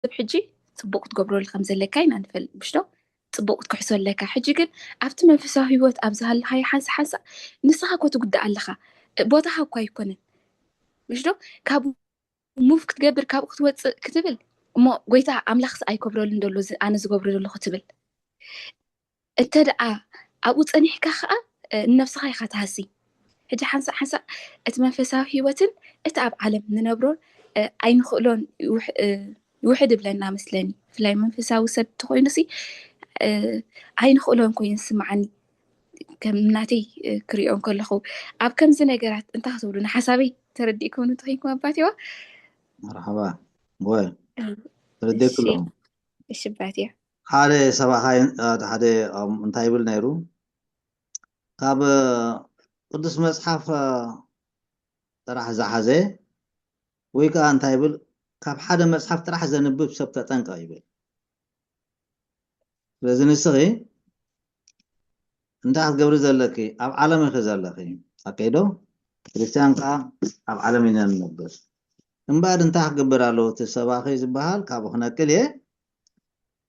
ሰብ ሕጂ ጽቡቕ ክትገብረሉ ከም ዘለካ ኢና ንፈልጥ፣ ምሽ ዶ? ጽቡቕ ክትክሕሶ ኣለካ። ሕጂ ግን ኣብቲ መንፈሳዊ ህይወት ኣብ ዝሃለኻዮ ሓንሳ ሓንሳ ንስኻ እኮ ትጉዳእ ኣለኻ። ቦታኻ እኮ ኣይኮነን፣ ምሽ ዶ? ካብ ሙቭ ክትገብር፣ ካብኡ ክትወጽእ ክትብል፣ እሞ ጎይታ ኣምላኽስ ኣይከብረሉን ዘሎ እዚ ኣነ ዝገብሮ ዘለኹ ትብል። እንተ ደኣ ኣብኡ ጸኒሕካ ኸኣ፣ እ፣ ንነብስኻ ኢኻ ትሃሲ። ሕጂ ሓንሳእ ሓንሳእ እቲ መንፈሳዊ ህይወትን እቲ ኣብ ዓለም ንነብሮን፣ እ፣ ኣይንኽእሎን ይውሕ-፣ እ፣ ይውሕድ ይብለና መስለኒ። ብፍላይ መንፈሳዊ ሰብ እንተኾይኑሲ፣ እ፣ ኣይንኽእሎን ኮይኑ ይስምዓኒ። ከም ናተይ፣ እ፣ ክሪኦ እንከለኹ፣ ኣብ ከምዚ ነገራት እንታይ ክትብሉ? ንሓሳበይ ተረዲእኩምኒ እንተኾይንኩም ኣባቴዋ? መርሓባ። ወይ፣ እ፣ ተረዲእኩ እሺ። ኣለኹ። እሺ ኣባቴዋ። ሓደ ሰባኻይ፣ እ፣ ሓደ፣ እም፣ እንታይ ይብል ነይሩ? ካብ፣ እ፣ ቅዱስ መጽሓፍ፣ እ፣ ጥራሕ ዝሓዘ፣ ወይ ከኣ እንታይ ይብል? ካብ ሓደ መጽሓፍ ጥራሕ ዘንብብ ሰብ ተጠንቀቕ ይብል። ስለዚ ንስኺ እንታይ ክትገብሪ ዘለኪ? ኣብ ዓለም ኢኺ ዘለኺ። ሓቀይ ዶ? ክርስትያን ከኣ ኣብ ዓለም ኢና ንነብር። እምበኣር እንታይ ክገብር ኣለዎ? እቲ ሰባኺ ዝበሃል ካብኡ ክነቅል እየ።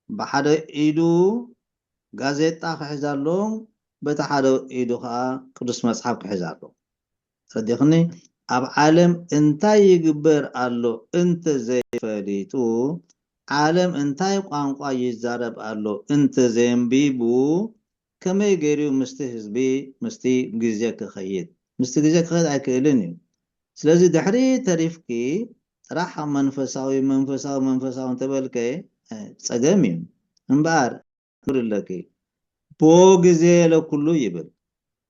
ብሓደ ኢዱ ጋዜጣ ክሕዝ ኣለዎ፣ በቲ ሓደ ኢዱ ከኣ ቅዱስ መጽሓፍ ክሕዝ ኣለዎ። ተረዲእክኒ? ኣብ ዓለም እንታይ ይግበር ኣሎ እንተ ዘይፈሊጡ፣ ዓለም እንታይ ቋንቋ ይዛረብ ኣሎ እንተ ዘየንቢቡ፣ ከመይ ገይሩ ምስቲ ህዝቢ፣ ምስቲ ግዜ ክኸይድ? ምስቲ ግዜ ክኸይድ ኣይክእልን እዩ። ስለዚ ድሕሪ ተሪፍኪ ጥራሕ መንፈሳዊ፣ መንፈሳዊ፣ መንፈሳዊ እንተበልከ፣ እ፣ ጸገም እዩ። እምበኣር፣ ክብር ኣለኪ። ቦ ግዜ ለኩሉ ይብል።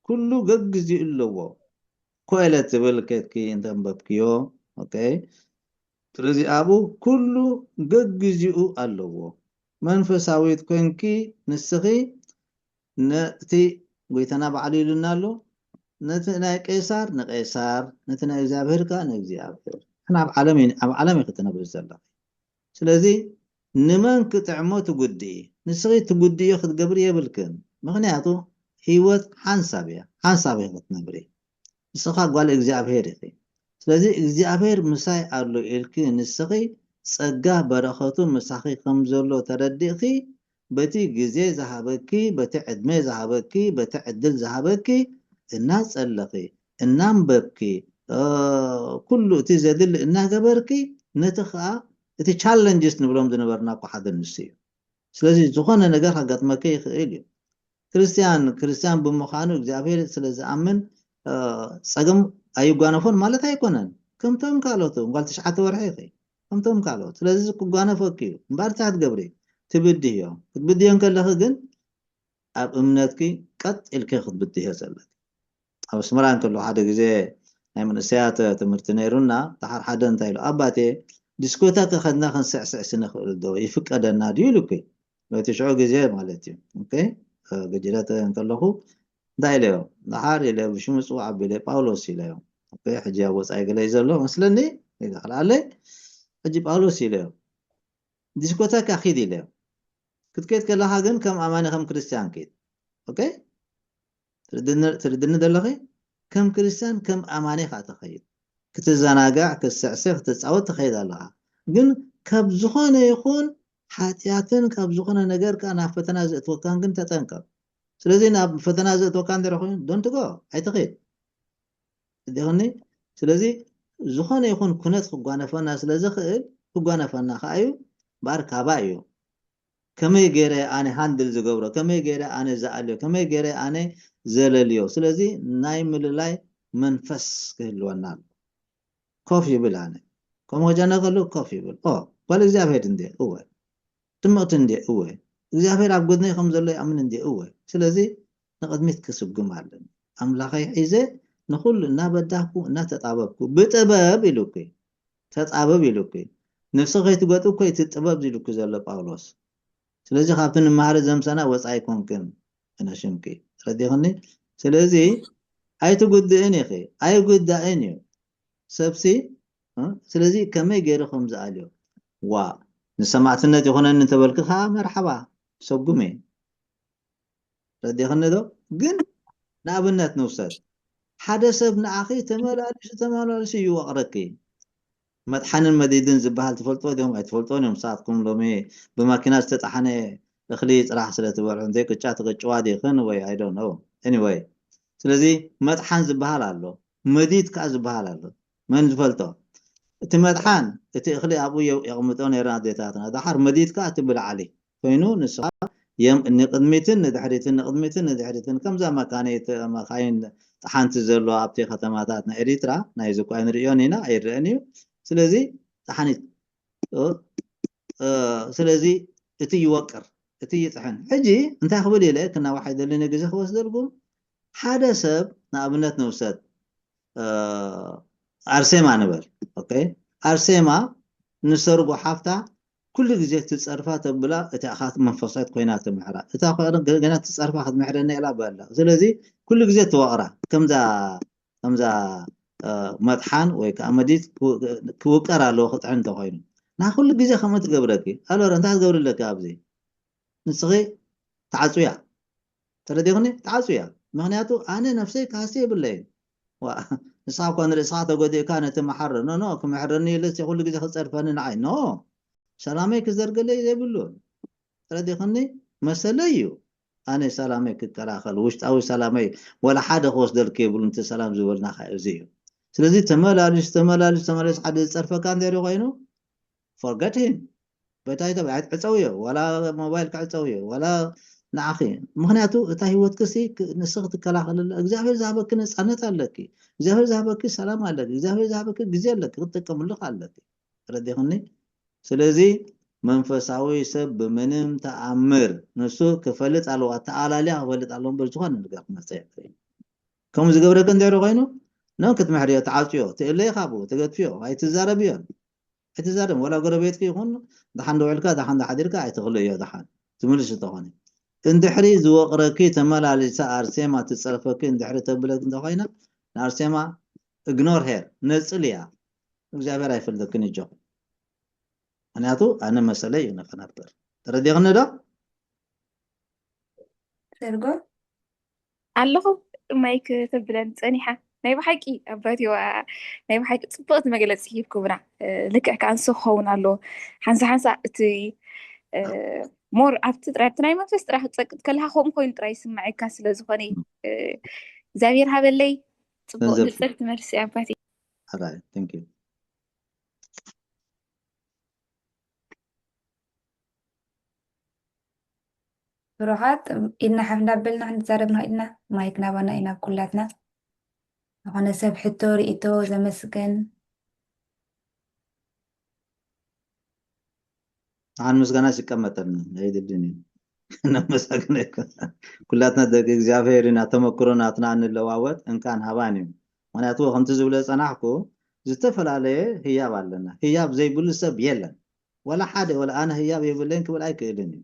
ኩሉ ገግዚኡ ኣለዎ። ኮ ኢለ ትብል ከድኪ እንተንበብክዮ፣ ኦኬ። ስለዚ ኣብኡ ኩሉ ገግዚኡ ኣለዎ። መንፈሳዊት ኮንኪ ንስኺ ነቲ ጎይታና ባዕሉ ኢሉና ኣሎ። ነቲ ናይ ቄሳር ንቄሳር፣ ነቲ ናይ እግዚኣብሔር ከኣ ንእግዚኣብሔር። ንሕና ኣብ ዓለም ኢና፣ ኣብ ዓለም ኢኺ ትነብሪ ዘለኺ። ስለዚ ንመን ክጥዕሞ ትጉድኢ? ንስኺ ትጉድእዮ ክትገብሪ የብልክን። ምኽንያቱ ህይወት ሓንሳብ እያ፣ ሓንሳብ ኢኺ ክትነብሪ። ንስኻ ጓል እግዚኣብሔር ኢኺ። ስለዚ እግዚኣብሔር ምሳይ ኣሎ ኢልኪ ንስኺ ጸጋ በረኸቱ ምሳኺ ከም ዘሎ ተረዲእኺ፣ በቲ ግዜ ዝሃበኪ፣ በቲ ዕድመ ዝሃበኪ፣ በቲ ዕድል ዝሃበኪ እናጸለኺ፣ እናንበብኪ፣ እ፣ ኩሉ እቲ ዘድሊ እናገበርኪ፣ ነቲ ኸኣ እቲ ቻለንጅስ ንብሎም ዝነበርና እኮ ሓደ ንሱ እዩ። ስለዚ ዝኾነ ነገር ከጋጥመኪ ይኽእል እዩ። ክርስትያን፣ ክርስትያን ብምዃኑ እግዚኣብሔር ስለ ዝኣምን፣ እ፣ ጸገም ኣይጓነፎን ማለት ኣይኮነን። ከምቶም ካልኦት፣ ጓል ትሽዓተ ወርሒ ኢኺ። ከምቶም ካልኦት። ስለዚ ክጓነፈኪ እዩ። እምበኣር እንታይ ክትገብሪ? ትብድህዮ። ክትብድህዮ እንከለኺ ግን ኣብ እምነትኪ ቀጥ ኢልኪ ክትብድህዮ ዘለኪ። ኣብ ኣስመራ እንከሎ ሓደ ግዜ ናይ መንእሰያት ትምህርቲ ነይሩና፣ ደሓር ሓደ እንታይ ኢሉ፣ "ኣባቴ፣ ዲስኮታክ ከድና ክንስዕስዕሲ ንኽእል ዶ? ይፍቀደና ድዩ?" ኢሉኪ። በቲ ሽዑ ግዜ ማለት እዩ። ኦኬ? ገጅለት እንከለኹ እንታይ ኢለዮ? ደሓር ኢለ ብሽሙ ጽዋዕ ኣቢለ ጳውሎስ ኢለዮ። ኦኬ? ሕጂ ኣብ ወጻኢ ገለ እዩ ዘሎ መስለኒ፣ ይግሓልኣለይ። ሕጂ ጳውሎስ ኢለዮ። ዲስኮታካ ኪድ ኢለዮ። ክትከይድ ከለኻ ግን ከም ኣማኒ፣ ከም ክርስትያን ኪድ። ኦኬ? ትርድኒ፣ ትርድኒ ዘለኺ? ከም ክርስትያን፣ ከም ኣማኒ ኸዓ ትኸይድ። ክትዘናጋዕ፣ ክትስዕስዕ፣ ክትጻወት ትኸይድ ኣለኻ። ግን ካብ ዝኾነ ይኹን ሓጢኣትን ካብ ዝኾነ ነገር ከኣ ናብ ፈተና ዘእትወካን ግን ተጠንቀቕ። ስለዚ ናብ ፈተና ዘእትወካ እንድሕር ኮይኑ፣ ዶንት ጎ፣ ኣይትኸይድ። እዲኽኒ? ስለዚ ዝኾነ ይኹን ኩነት ክጓነፈና ስለ ዝኽእል፣ ክጓነፈና ከኣ እዩ፣ እምበኣር ካባይ እዩ። ከመይ ገይረ ኣነ ሃንድል ዝገብሮ፣ ከመይ ገይረ ኣነ ዝኣልዮ፣ ከመይ ገይረ ኣነ ዘለልዮ። ስለዚ ናይ ምልላይ መንፈስ ክህልወና ኣሎ። ኮፍ ይብል ኣነ። ከምኡ ክጨነቀሉ ኮፍ ይብል። ኦ፣ ጓል እግዚኣብሔር እንዴ? እወ። ትምቕቲ እንዴ? እወ። እግዚኣብሔር ኣብ ጎድነይ ከም ዘሎ ይኣምን እንዴ? እወ። ስለዚ ንቕድሚት ክስጉም ኣለኒ። ኣምላኸይ ሒዘ ንኹሉ እናበዳህኩ፣ እናተጣበብኩ፣ ብጥበብ ኢሉኪ፣ ተጣበብ ኢሉኪ። ነፍሲ ከይትገጡ እኮ እቲ ጥበብ ኢሉኪ ዘሎ ጳውሎስ። ስለዚ ካብቲ ንመሃሪ ዘምሰና ወጻኢ ኣይኮንክን፣ እነሽምኪ። ረዲኽኒ? ስለዚ ኣይትጉድእን ኢኺ፣ ኣይጉዳእን እዩ። ሰብሲ፣ እ፣ ስለዚ ከመይ ገይሩ ከም ዝኣልዮ፣ ዋ፣ ንሰማዕትነት ይኹነኒ እንተበልኪ ኸዓ መርሓባ፣ ሰጉሜ። ረዲኽኒ ዶ? ግን ንኣብነት ንውሰድ። ሓደ ሰብ ንኣኺ ተመላሊሱ፣ ተመላሊሱ ይወቕረኪ። መጥሓንን መዲድን ዝበሃል ትፈልጥዎ ዲኹም ኣይትፈልጥዎን እዮም። ንስኻትኩም ሎሚ ብማኪና ዝተጣሓነ እኽሊ ጥራሕ ስለ ትበልዑ እንተይ ቅጫ ትቅጭዋ ዲኽን ወይ I don't know. Anyway፣ ስለዚ መጥሓን ዝበሃል ኣሎ፣ መዲድ ከዓ ዝበሃል ኣሎ። መን ዝፈልጦ? እቲ መጥሓን እቲ እኽሊ ኣብኡ የቕምጦ ነይረን ኣዴታትና። ደሓር መዲድ ከዓ እቲ ብላዕሊ ኮይኑ ንስኻ የም ንቅድሚትን ንድሕሪትን ንቅድሚትን ንድሕሪትን ከምዛ መካኒት መካይን ጠሓንቲ ዘሎ ኣብቲ ከተማታት ናይ ኤሪትራ ናይ ዝኳ ንርእዮን ኢና ኣይረአን እዩ። ስለዚ ጠሓኒት ስለዚ እቲ ይወቅር እቲ ይጥሕን። ሕጂ እንታይ ክብል ኢለ ክናዋሕ ኣይደልን ግዜ ክወስደልኩም። ሓደ ሰብ ንኣብነት ንውሰድ ኣርሴማ ንበል። ኦኬ፣ ኣርሴማ ንሰርጎ ሓፍታ ኩሉ ግዜ ትጸርፋ ተብላ እቲኣ መንፈሳዊት ኮይና ትምሕራ። እታ ገና ትጸርፋ ክትምሕረኒ ኢላ በላ። ስለዚ ኩሉ ግዜ ትወቕራ ከምዛ ከምዛ መጥሓን ወይ ከዓ መዲት ክውቀር ኣለዎ ክጥዕን እንተኮይኑ። ና ኩሉ ግዜ ከምኡ ትገብረኪ ኣሎረ እንታይ ትገብሪ ኣለኪ ኣብዚ ንስኺ ተዓፅያ ተረዲኽኒ ተዓፅያ። ምክንያቱ ኣነ ነፍሰይ ካሲ የብለይን። ንስኻ እኳ ንርእስኻ ተጎዲእካ ነቲ መሓረ ኖ ኖ ክምሕረኒ ኢለስ ኩሉ ግዜ ክፀርፈኒ ንዓይ ኖ ሰላመይ ክዘርገለይ የብሉን። ተረዲኽኒ መሰለይ እዩ። ኣነ ሰላመይ ክከላኸል ውሽጣዊ ሰላመይ ወላ ሓደ ክወስደልክ የብሉን። እቲ ሰላም ዝበልና ከ እዚ እዩ። ስለዚ ተመላልስ ተመላልስ ተመላልስ ሓደ ዝፀርፈካ እንተ ኮይኑ forget him በታይ ተባዕት ዕፀውዮ ዋላ ሞባይል ክዕፀውዮ ዋላ ንዓኺ ምክንያቱ እታ ህይወትክሲ ንስኽ ትከላኸለላ እግዚኣብሔር ዝሃበኪ ነፃነት ኣለኪ እግዚኣብሔር ዝሃበኪ ሰላም ኣለኪ እግዚኣብሔር ዝሃበኪ ግዜ ኣለኪ ክትጥቀምሉ ኣለኪ ተረዲኽኒ ስለዚ መንፈሳዊ ሰብ ብምንም ተኣምር ንሱ ክፈልጥ ኣለዎ ኣተኣላልያ ክፈልጥ ኣለዎ እምበር ዝኾነ ነገር ክመፀ የብለይ ከምኡ ዝገብረኪ እንድሕሪ ኮይኑ ኖ ክትምሕርዮ ትዓፅዮ ትእለይ ካብኡ ትገድፍዮ ኣይትዛረብዮን ኣይትዛረብ ወላ ጎረቤትኪ ይኹን ደሓን ደውዕልካ ደሓን ዳሓዲርካ ኣይትኽልእዮ ደሓን ትምልስ እንተኾነ እንድሕሪ ዝወቕረኪ ተመላሊሳ ኣርሴማ ትፀርፈኪ እንድሕሪ ተብለኪ እንተኮይና ንኣርሴማ እግኖር ሄር ነፅል እያ እግዚኣብሔር ኣይፈልጠክን እጆ ምክንያቱ ኣነ መሰለ እዩ ነፈናበር ተረዲኽኒ ዶ ሰርጎ ኣለኹ ማይክ ተብለን ፀኒሓ ናይ ብሓቂ ኣባቴዋ ናይ ብሓቂ ፅቡቅቲ መግለፂ ሂብኩምና ልክዕ ከዓ ንሱ ክኸውን ኣለዎ ሓንሳ ሓንሳ እቲ ሞር ኣብቲ ጥራይ ኣብቲ ናይ መንፈስ ጥራይ ክትፀቅጥ ከለካ ከምኡ ኮይኑ ጥራይ ይስምዐካ ስለዝኮነ እግዚኣብሔር ሃበለይ ፅቡቅ ንፅርቲ መልሲ ኣባቴ ብሩኻት ኢድና ሓፍ እንዳበልና ክንዛረብ ንኽእል ኢና። ማይክ ናባና እዩ ናብ ኩላትና። ዝኾነ ሰብ ሕቶ፣ ርእይቶ ዘመስግን። ንዓን ምስጋና ይቀመጠልና ኣይድልን እዩ። ነመሳግነካ ኩላትና ደቂ እግዚኣብሔር ኢና። ተመክሮ ናትና እንለዋወጥ እንካን ሃባን እዩ። ምክንያቱ ከምቲ ዝብለ ዝፀናሕኩ ዝተፈላለየ ህያብ ኣለና። ህያብ ዘይብሉ ሰብ የለን። ወላ ሓደ ወላ ኣነ ህያብ የብለይን ክብል ኣይክእልን እዩ።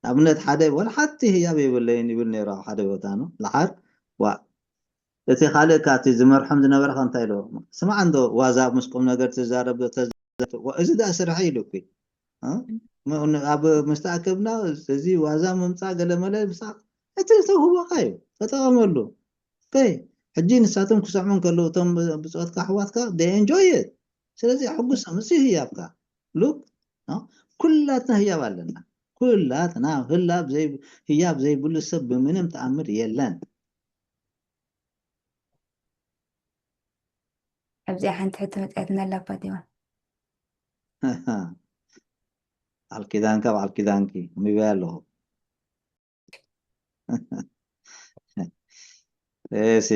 ንኣብነት ሓደ ወላ ሓንቲ ህያብ የብለይን ይብል ነይሩ ኣብ ሓደ ቦታ ነው ለሓር ዋ እቲ ካልእ ካቲ ዝመርሖም ዝነበረ ከ እንታይ ኢልዎ ስማዕ እንዶ ዋዛ ምስ ቁም ነገር ትዛረብ ዶ ተዛረብ ዋ እዚ ደኣ ስርሐ ኢሉ እኮ እ? ም- ን- ኣብ ምስ ተኣከብና እዚ ዋዛ ምምፃእ ገለመለ ምሳዕ እቲ ዝተውህቦካ እዩ ተጠቐመሉ ኦኬ ሕጂ ንሳቶም ክሰምዑ እንከለዉ እቶም ብፆትካ ኣሕዋትካ they enjoy it ስለዚ ኣሕጉሶም እዚ ህያብካ look ኩላትና ህያብ ኣለና ኩላትና ህላብ ዘይ ህያብ ዘይብሉ ሰብ ብምንም ተኣምር የለን ኣብዚኣ ሓንቲ ሕቶ መፅኣትና ኣላ ፋጢማ ቃል ኪዳንካ በዓል ኪዳንኪ ኣንቢበያ ኣለኹ እሲ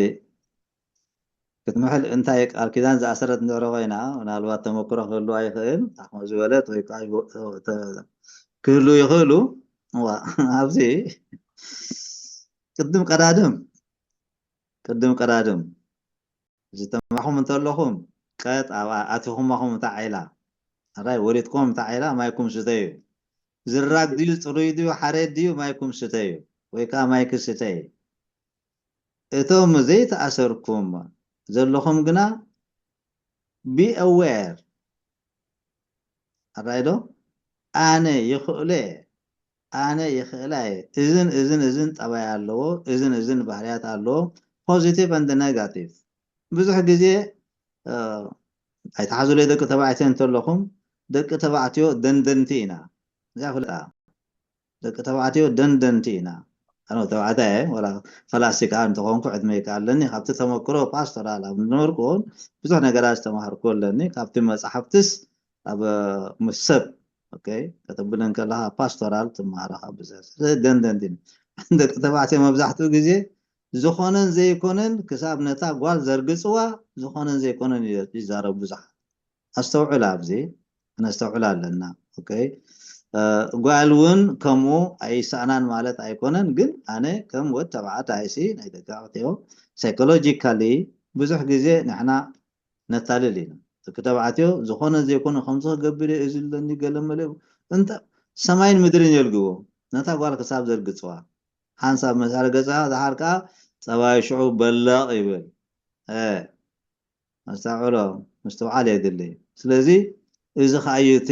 ክትምሕል እንታይ ቃል ኪዳን ዝኣሰረት እንድሕሪ ኮይና ምናልባት ተመክሮ ክህልዋ ይኽእል ኣኹም ዝበለት ወይ ከዓ ክህሉ ይኽእሉ እዋ ኣብዚ ቅድም ቀዳድም ቅድም ቀዳድም ዝተማኹም እንተለኹም ቀጥ ኣብኣ ኣቲኹማኹም እታ ዒላ ኣራይ ወሪድኩም እታ ዒላ ማይኩም ስተዩ ዝራግ ድዩ ፅሩይ ድዩ ሓሬት ድዩ ማይኩም ስተዩ ወይ ከዓ ማይክ ስተዩ እቶም ዘይተኣሰርኩም ዘለኹም ግና be aware ኣራይ ዶ ኣነ ይኽእሎ እየ ኣነ ይኽእላ እየ እዝን እዝን እዝን ጠባይ ኣለዎ እዝን እዝን ባህርያት ኣለዎ positive and negative ብዙሕ ግዜ ኣይትሓዙለይ ደቂ ተባዕትዮ እንተለኹም፣ ደቂ ተባዕትዮ ደንደንቲ ኢና። እዚኣ ፍለጣ። ደቂ ተባዕትዮ ደንደንቲ ኢና። ኣነ ተባዕታይ እየ፣ ወላ ፈላሲ ከዓ እንተኾንኩ ዕድመይ ከዓ ኣለኒ። ካብቲ ተመክሮ ፓስቶራል ኣብ ዝነበርኩ እውን ብዙሕ ነገራት ዝተማሃርኩ ኣለኒ። ካብቲ መፅሓፍትስ ኣብ ምስ ሰብ፣ ኦኬ፣ ከተብለን ከለኻ ፓስቶራል ትመሃረኻ ብዙሕ። ስለዚ ደንደንቲ ኢና። ደቂ ተባዕትዮ መብዛሕትኡ ግዜ ዝኾነን ዘይኮነን ክሳብ ነታ ጓል ዘርግፅዋ ዝኾነን ዘይኮነን ይዛረቡ ብዙሓት። ኣስተውዕል ኣብዚ፣ ክነስተውዕል ኣለና። ኦኬ፣ እ፣ ጓል እውን ከምኡ ኣይሰኣናን ማለት ኣይኮነን፣ ግን ኣነ ከም ወድ ተባዕታይ ሲ ናይ ደቂ ተባዕትዮ ሳይኮሎጂካሊ ብዙሕ ግዜ ንሕና ነታልል ኢና። ደቂ ተባዕትዮ ዝኾነ ዘይኮነ ከምዚ ክገብር እየ፣ እዚ ኣለኒ፣ ገለ መለ፣ እንተ ሰማይን ምድርን የልግቦ፣ ነታ ጓል ክሳብ ዘርግፅዋ። ሓንሳብ ምስ ኣርገፃ፣ ደሓር ከዓ ፀባይ ሽዑ በለቕ ይብል። እ፣ ኣስተውዕሎ፣ ምስትውዓል የድሊ። ስለዚ እዚ ከዓ እዩ እቲ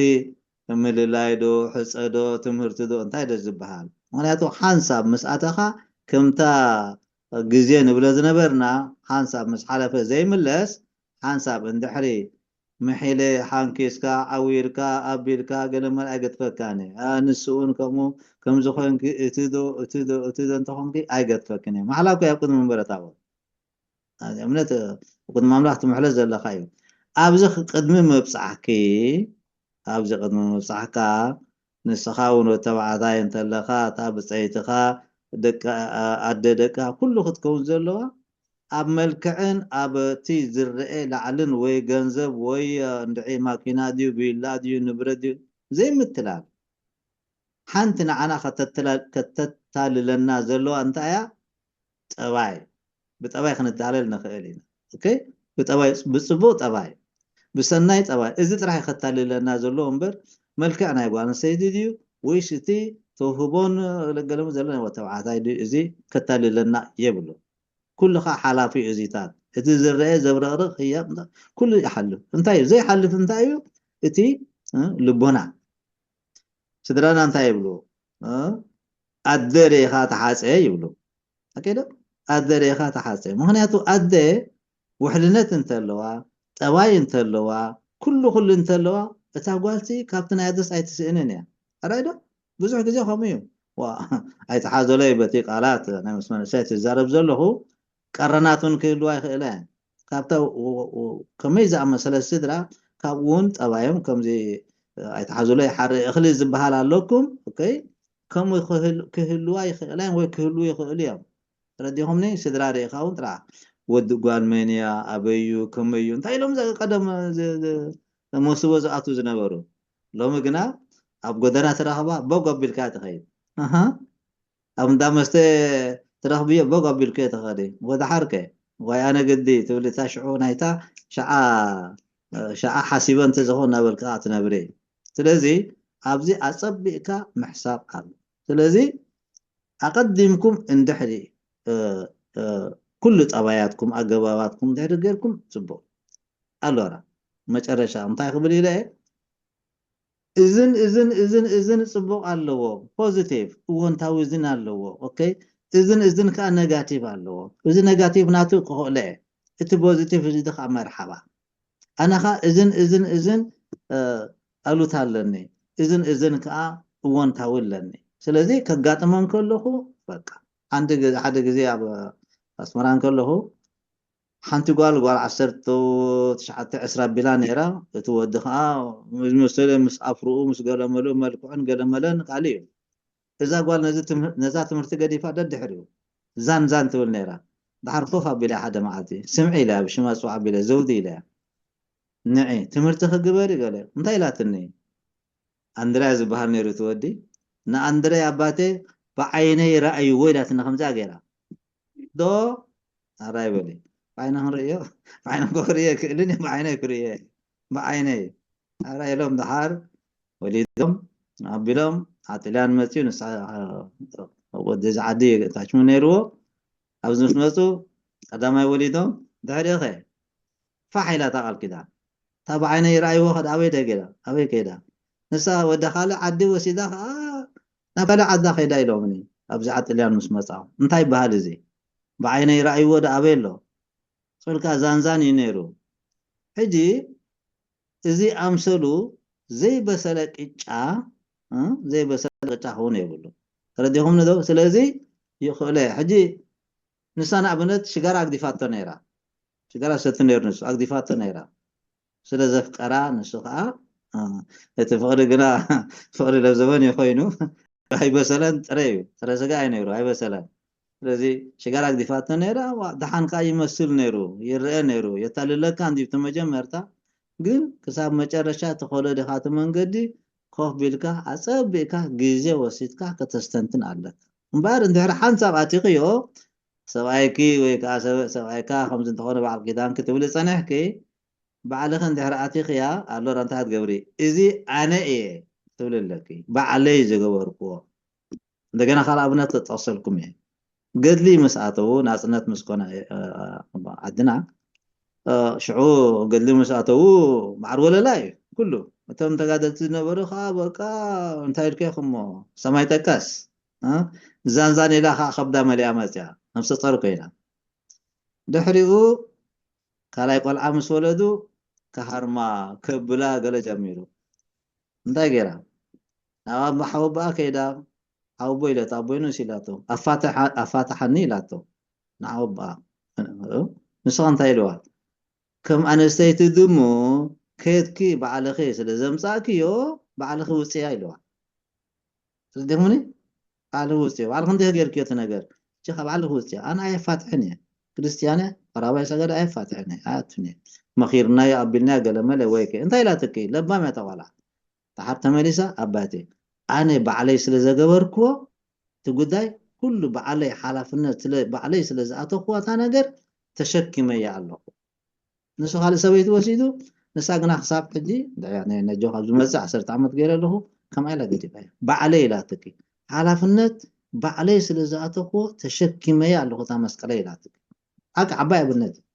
ምልላይ ዶ፣ ሕፀ ዶ፣ ትምህርቲ ዶ፣ እንታይ ዶ ዝበሃል። ምኽንያቱ ሓንሳብ ምስ ኣተኻ ከምታ ግዜ ንብሎ ዝነበርና ሓንሳብ ምስ ሓለፈ ዘይምለስ፣ ሓንሳብ እንድሕሪ ምሒለ ሓንኪስካ፣ ዓዊርካ፣ ኣቢልካ፣ ገለ መል ኣይገድፈካን እየ። ኣ፣ ንስኡ እውን ከምኡ፣ ከምዚ ኮንኪ፣ እቲ ዶ፣ እቲ ዶ፣ እቲ ዶ እንተኾንኪ ኣይገድፈክን እየ። ማሕላ እኮ ኣብ ቅድሚ መንበረ ታቦት። ኣብ እምነት ቅድሚ ኣምላኽ ትምሕሎ ዘለኻ እዩ። ኣብዚ ቅድሚ ምብጻሕኪ፣ ኣብዚ ቅድሚ ምብጻሕካ፣ ንስኻ እውን ወዲ ተባዕታይ እንተለኻ፣ እታ ብጸይትኻ፣ ደቂ፣ ኣደ ደቃ፣ ኩሉ ክትከውን ዘለዋ፣ ኣብ መልክዕን ኣብ እቲ ዝረኤ ላዕልን ወይ ገንዘብ ወይ፣ እ፣ እንድዒ ማኪና ድዩ፣ ቪላ ድዩ፣ ንብረት ድዩ፣ ዘይምትላል። ሓንቲ ንዓና ከተትላ-፣ ከተታልለና ዘለዋ እንታይ እያ? ጠባይ። ብጠባይ ክንታለል ንኽእል ኢና። ኦኬ? ብጠባይ፣ ብጽቡቕ ጠባይ፣ ብሰናይ ጠባይ። እዚ ጥራሕ እዩ ከታልለና ዘለዎ እምበር፣ መልክዕ ናይ ጓል ኣንስተይቲ ድዩ ወይስ እቲ ተውህቦን ለገለሙ ዘሎ ናይ ወዲ ተባዕታይ ድዩ? እዚ ከታልለና የብሉ። ኩሉ ኸዓ ሓላፊ እዩ እዚታት። እቲ ዝረአ ዘብረቕርቕ ህያብ እንዳ-፣ ኩሉ ይሓልፍ። እንታይ እዩ? ዘይሓልፍ እንታይ እዩ? እቲ፣ እ፣ ልቦና። ስድራና እንታይ ይብሉ? እ? ኣደ ርኢኻ ተሓጸ ይብሉ። ኣኬዶ? ኣደ ርኢኻ ተሓጸ። ምኽንያቱ ኣደ ውሕልነት እንተለዋ፣ ጠባይ እንተለዋ፣ ኩሉ ኩሉ እንተለዋ፣ እታ ጓልቲ ካብቲ ናይ ኣደስ ኣይትስእንን እያ። ኣራይ ዶ? ብዙሕ ግዜ ከምኡ እዩ። ዋ፣ ኣይትሓዘለይ በቲ ቃላት ናይ ምስ መንእሰያት ይዛረብ ዘለኹ፣ ቀረናት እውን ክህልዋ ይኽእላ እየን። ካብታ ው-፣ ው-፣ ከመይ ዝኣመሰለ ስድራ፣ ካብኡ እውን ጠባዮም ከምዚ ኣይትሓዙለይ ሓሪ እኽሊ ዝበሃል ኣለኩም፣ ኦኬ? ከምኡ ክህል-፣ ክህልዋ ይኽእላ እየን ወይ ክህልዉ ይኽእሉ እዮም። ተረዲኹምኒ? ስድራ ርኢኻ እውን ጥራሕ ወዲ ጓል መን እያ፣ ኣበይ እዩ፣ ከመይ እዩ፣ እንታይ ኢሎም ዘ-፣ ቀደም ዘ-፣ ዘ-፣ ዘመስዎ ዝኣትዉ ዝነበሩ። ሎሚ ግና ኣብ ጎደና ትረኽባ በጎ ኣቢልካ ትኸይድ። ኣሃ። ኣብ እንዳ መስተ ትረኽብዮ በጎ ኣቢልክዮ ትኸዲ። ወደሓርከ ዋይ ኣነ ግዲ ትብሊ እታ ሽዑ ናይታ ሸዓ፣ ሸዓ ሓሲበ እንተዝኾን እናበልካ ትነብሪ። ስለዚ ኣብዚ ኣጸቢቕካ ምሕሳብ ኣሎ። ስለዚ ኣቐዲምኩም እንድሕሪ፣ እ፣ እ፣ ኩሉ ጠባያትኩም፣ ኣገባባትኩም እንድሕሪ ጌርኩም ጽቡቕ። ኣሎራ መጨረሻ እንታይ ክብል ኢለ እየ? እዝን፣ እዝን፣ እዝን፣ እዝን ጽቡቕ ኣለዎ፣ ፖዚቲቭ፣ እወንታዊ እዝን ኣለዎ። ኦኬ? እዝን፣ እዝን ከኣ ነጋቲቭ ኣለዎ። እዚ ነጋቲቭ ናቱ ክኽእሎ እየ። እቲ ፖዚቲቭ እዚ ከኣ መርሓባ። ኣነ ኸኣ እዝን፣ እዝን፣ እዝን፣ እ፣ ኣሉታ ኣለኒ። እዝን፣ እዝን ከኣ እወንታዊ ኣለኒ። ስለዚ ከጋጥመን ከለኹ፣ በቃ፣ ሓንቲ ግዜ፣ ሓደ ግዜ ኣብ ኣስመራ እንከለኹ፣ ሓንቲ ጓል፣ ጓል ዓሰርተ ትሽዓተ ዕስራ ኣቢላ ነይራ። እቲ ወዲ ኸኣ ምስ መሰለ፣ ምስ ኣፍርኡ፣ ምስ ገለመሉ፣ መልክዑን ገለመለን ካልእ እዩ። እዛ ጓል ነዚ ትምህር-፣ ነዛ ትምህርቲ ገዲፋ ደድሕሪኡ ዛን ዛን ትብል ነይራ። ደሓር ኮፍ ኣቢላ ሓደ መዓልቲ፣ ስምዒ ኢለያ፣ ብሽማ ጽዋዕ ኣቢለ፣ ዘውዲ ኢለያ። ንዒ፣ ትምህርቲ ክግበር እዩ ገለ። እንታይ ኢላትኒ? ኣንድርያ ዝበሃል ነይሩ እቲ ወዲ። ንኣንድርያ ኣባቴ ብዓይነይ ረኣይዎ ኢላትኒ ከምዚኣ ገይራ። ዶ? ኣራይ በሊ። ብዓይነ ክንርእዮ? ብዓይነ እኮ ክርእዮ ኣይክእልን እየ፣ ብዓይነይ ክርእዮ እየ። ብዓይነይ። ኣራይ ኢሎም ደሓር ወሊዶም፣ ኣቢሎም፣ ኣብ ጥልያን መፅዩ፣ ንሳ፣ ወዲ እዚ ዓዲ ታችሙ ነይርዎ። ኣብዚ ምስ መፁ፣ ቀዳማይ ወሊዶም፣ ድሕሪኡ ኸ? ፋሕ ኢላ እታ ቃል ኪዳን። እታ ብዓይነይ ይረኣይዎ ኸ ኣበይ ደ ገይራ? ኣበይ ከይዳ? ንሳ ወደ ካልእ ዓዲ ወሲዳ ኸዓ ናብ ካልእ ዓዳ ከይዳ ኢሎምኒ። ኣብዚ ዓዲ ጥልያን ምስ መጻኹ። እንታይ ይበሃል እዚ? ብዓይነይ ይረኣይዎ ዶ ኣበይ ኣሎ? ስልካ ዛንዛን እዩ ነይሩ። ሕጂ እዚ ኣምሰሉ ዘይበሰለ ቅጫ ዘይበሰለ ቅጫ ክኸውን የብሉ። ተረዲኹም ዶ? ስለዚ ይኽእለ ሕጂ ንሳ ንኣብነት ሽጋራ ኣግዲፋቶ ነይራ። ሽጋራ ሰቲ ነይሩ ንሱ ኣግዲፋቶ ነይራ። ስለ ዘፍቀራ ንሱ ከዓ እቲ ፍቕሪ ግና ፍቕሪ ለዘበን እዩ ኮይኑ ኣይበሰለን። ጥረ እዩ፣ ጥረ ስጋ እዩ ነይሩ፣ ኣይበሰለን። ስለዚ ሽጋራ ኣግዲፋቶ ነይራ። ደሓን ከዓ ይመስል ነይሩ፣ ይረአ ነይሩ፣ የታልለካ እንዲብቲ መጀመርታ። ግን ክሳብ መጨረሻ ተኸሎ ዲኻ እቲ መንገዲ ኮፍ ቢልካ ኣፀቢእካ ግዜ ወሲድካ ከተስተንትን ኣለካ። እምበኣር እንድሕር ሓንሳብ ኣቲኽዮ ሰብኣይኪ ወይ ከዓ ሰብኣይካ ከምዚ እንተኾነ በዓል ኪዳንኪ ትብሊ ፀኒሕኪ፣ ባዕልኺ እንድሕር ኣቲኽያ ኣሎ እንታይ ትገብሪ? እዚ ኣነ እየ ትብሊ ኣለኪ። ባዕለይ ዝገበርክዎ። እንደገና ካልእ ኣብነት ክጠቕሰልኩም እየ። ገድሊ ምስ ኣተዉ ናፅነት ምስ ኮነ ዓድና ሽዑ ገድሊ ምስ ኣተዉ ማዕር ወለላ እዩ ኩሉ። እቶም ተጋደልቲ ዝነበሩ ከዓ በቃ እንታይ ኢልከ ኢኹሞ ሰማይ ጠቀስ ዛንዛን ኢላ ከዓ ከብዳ መሊኣ መፅያ ነብሰ ፆር ኮይና። ድሕሪኡ ካልኣይ ቆልዓ ምስ ወለዱ ክሃርማ ከብላ ገለ ጀሚሩ። እንታይ ገይራ? ናብ ኣቦ ሓወቦኣ ከይዳ ሓወቦ ኢለቶ ኣቦይ ንስ ኢላቶ ኣፋታሓኒ ኢላቶ ንሓወቦኣ። ንስኻ እንታይ ኢልዋ? ከም ኣነስተይቲ ድሙ ከድኪ ባዕልኺ ስለ ዘምፃእክዮ ባዕልኺ ውፅያ ኢልዋ። ትርዲኹምኒ? ባዕልኺ ውፅዮ። ባዕልኺ እንዲህ ገይርክዮ እቲ ነገር እቺ ካብ ባዕልኺ ውፅዮ። ኣነ ኣየፋትሕን እየ። ክርስትያን እየ፣ ራባይ ሰገድ ኣየፋትሕን እየ፣ ኣያቱን እየ። መኺርናዮ ኣቢልናዮ ገለመለ ወይ ከ እንታይ ኢላትኪ? ለባም እያ ተቋላ። ተሓር ተመሊሳ ኣባቴ ኣነ ባዕለይ ስለ ዘገበርክዎ እቲ ጉዳይ ኩሉ ባዕለይ ሓላፍነት ስለ ባዕለይ ስለ ዝኣተኽዎ እታ ነገር ተሸኪመያ ኣለኹ። ንሱ ካልእ ሰበይቲ ወሲዱ ንሳ ግና ክሳብ ሕጂ ነጆ ካብ ዝመፅእ ዓሰርተ ዓመት ገይረ ኣለኹ ከምኣ ኢላ ገዲፋ ባዕለይ ኢላትኪ ሓላፍነት ባዕለይ ስለ ዝኣተኽዎ ተሸኪመያ ኣለኹ እታ መስቀለይ ኢላትኪ ሓቂ ዓባይ ኣብነት እዩ።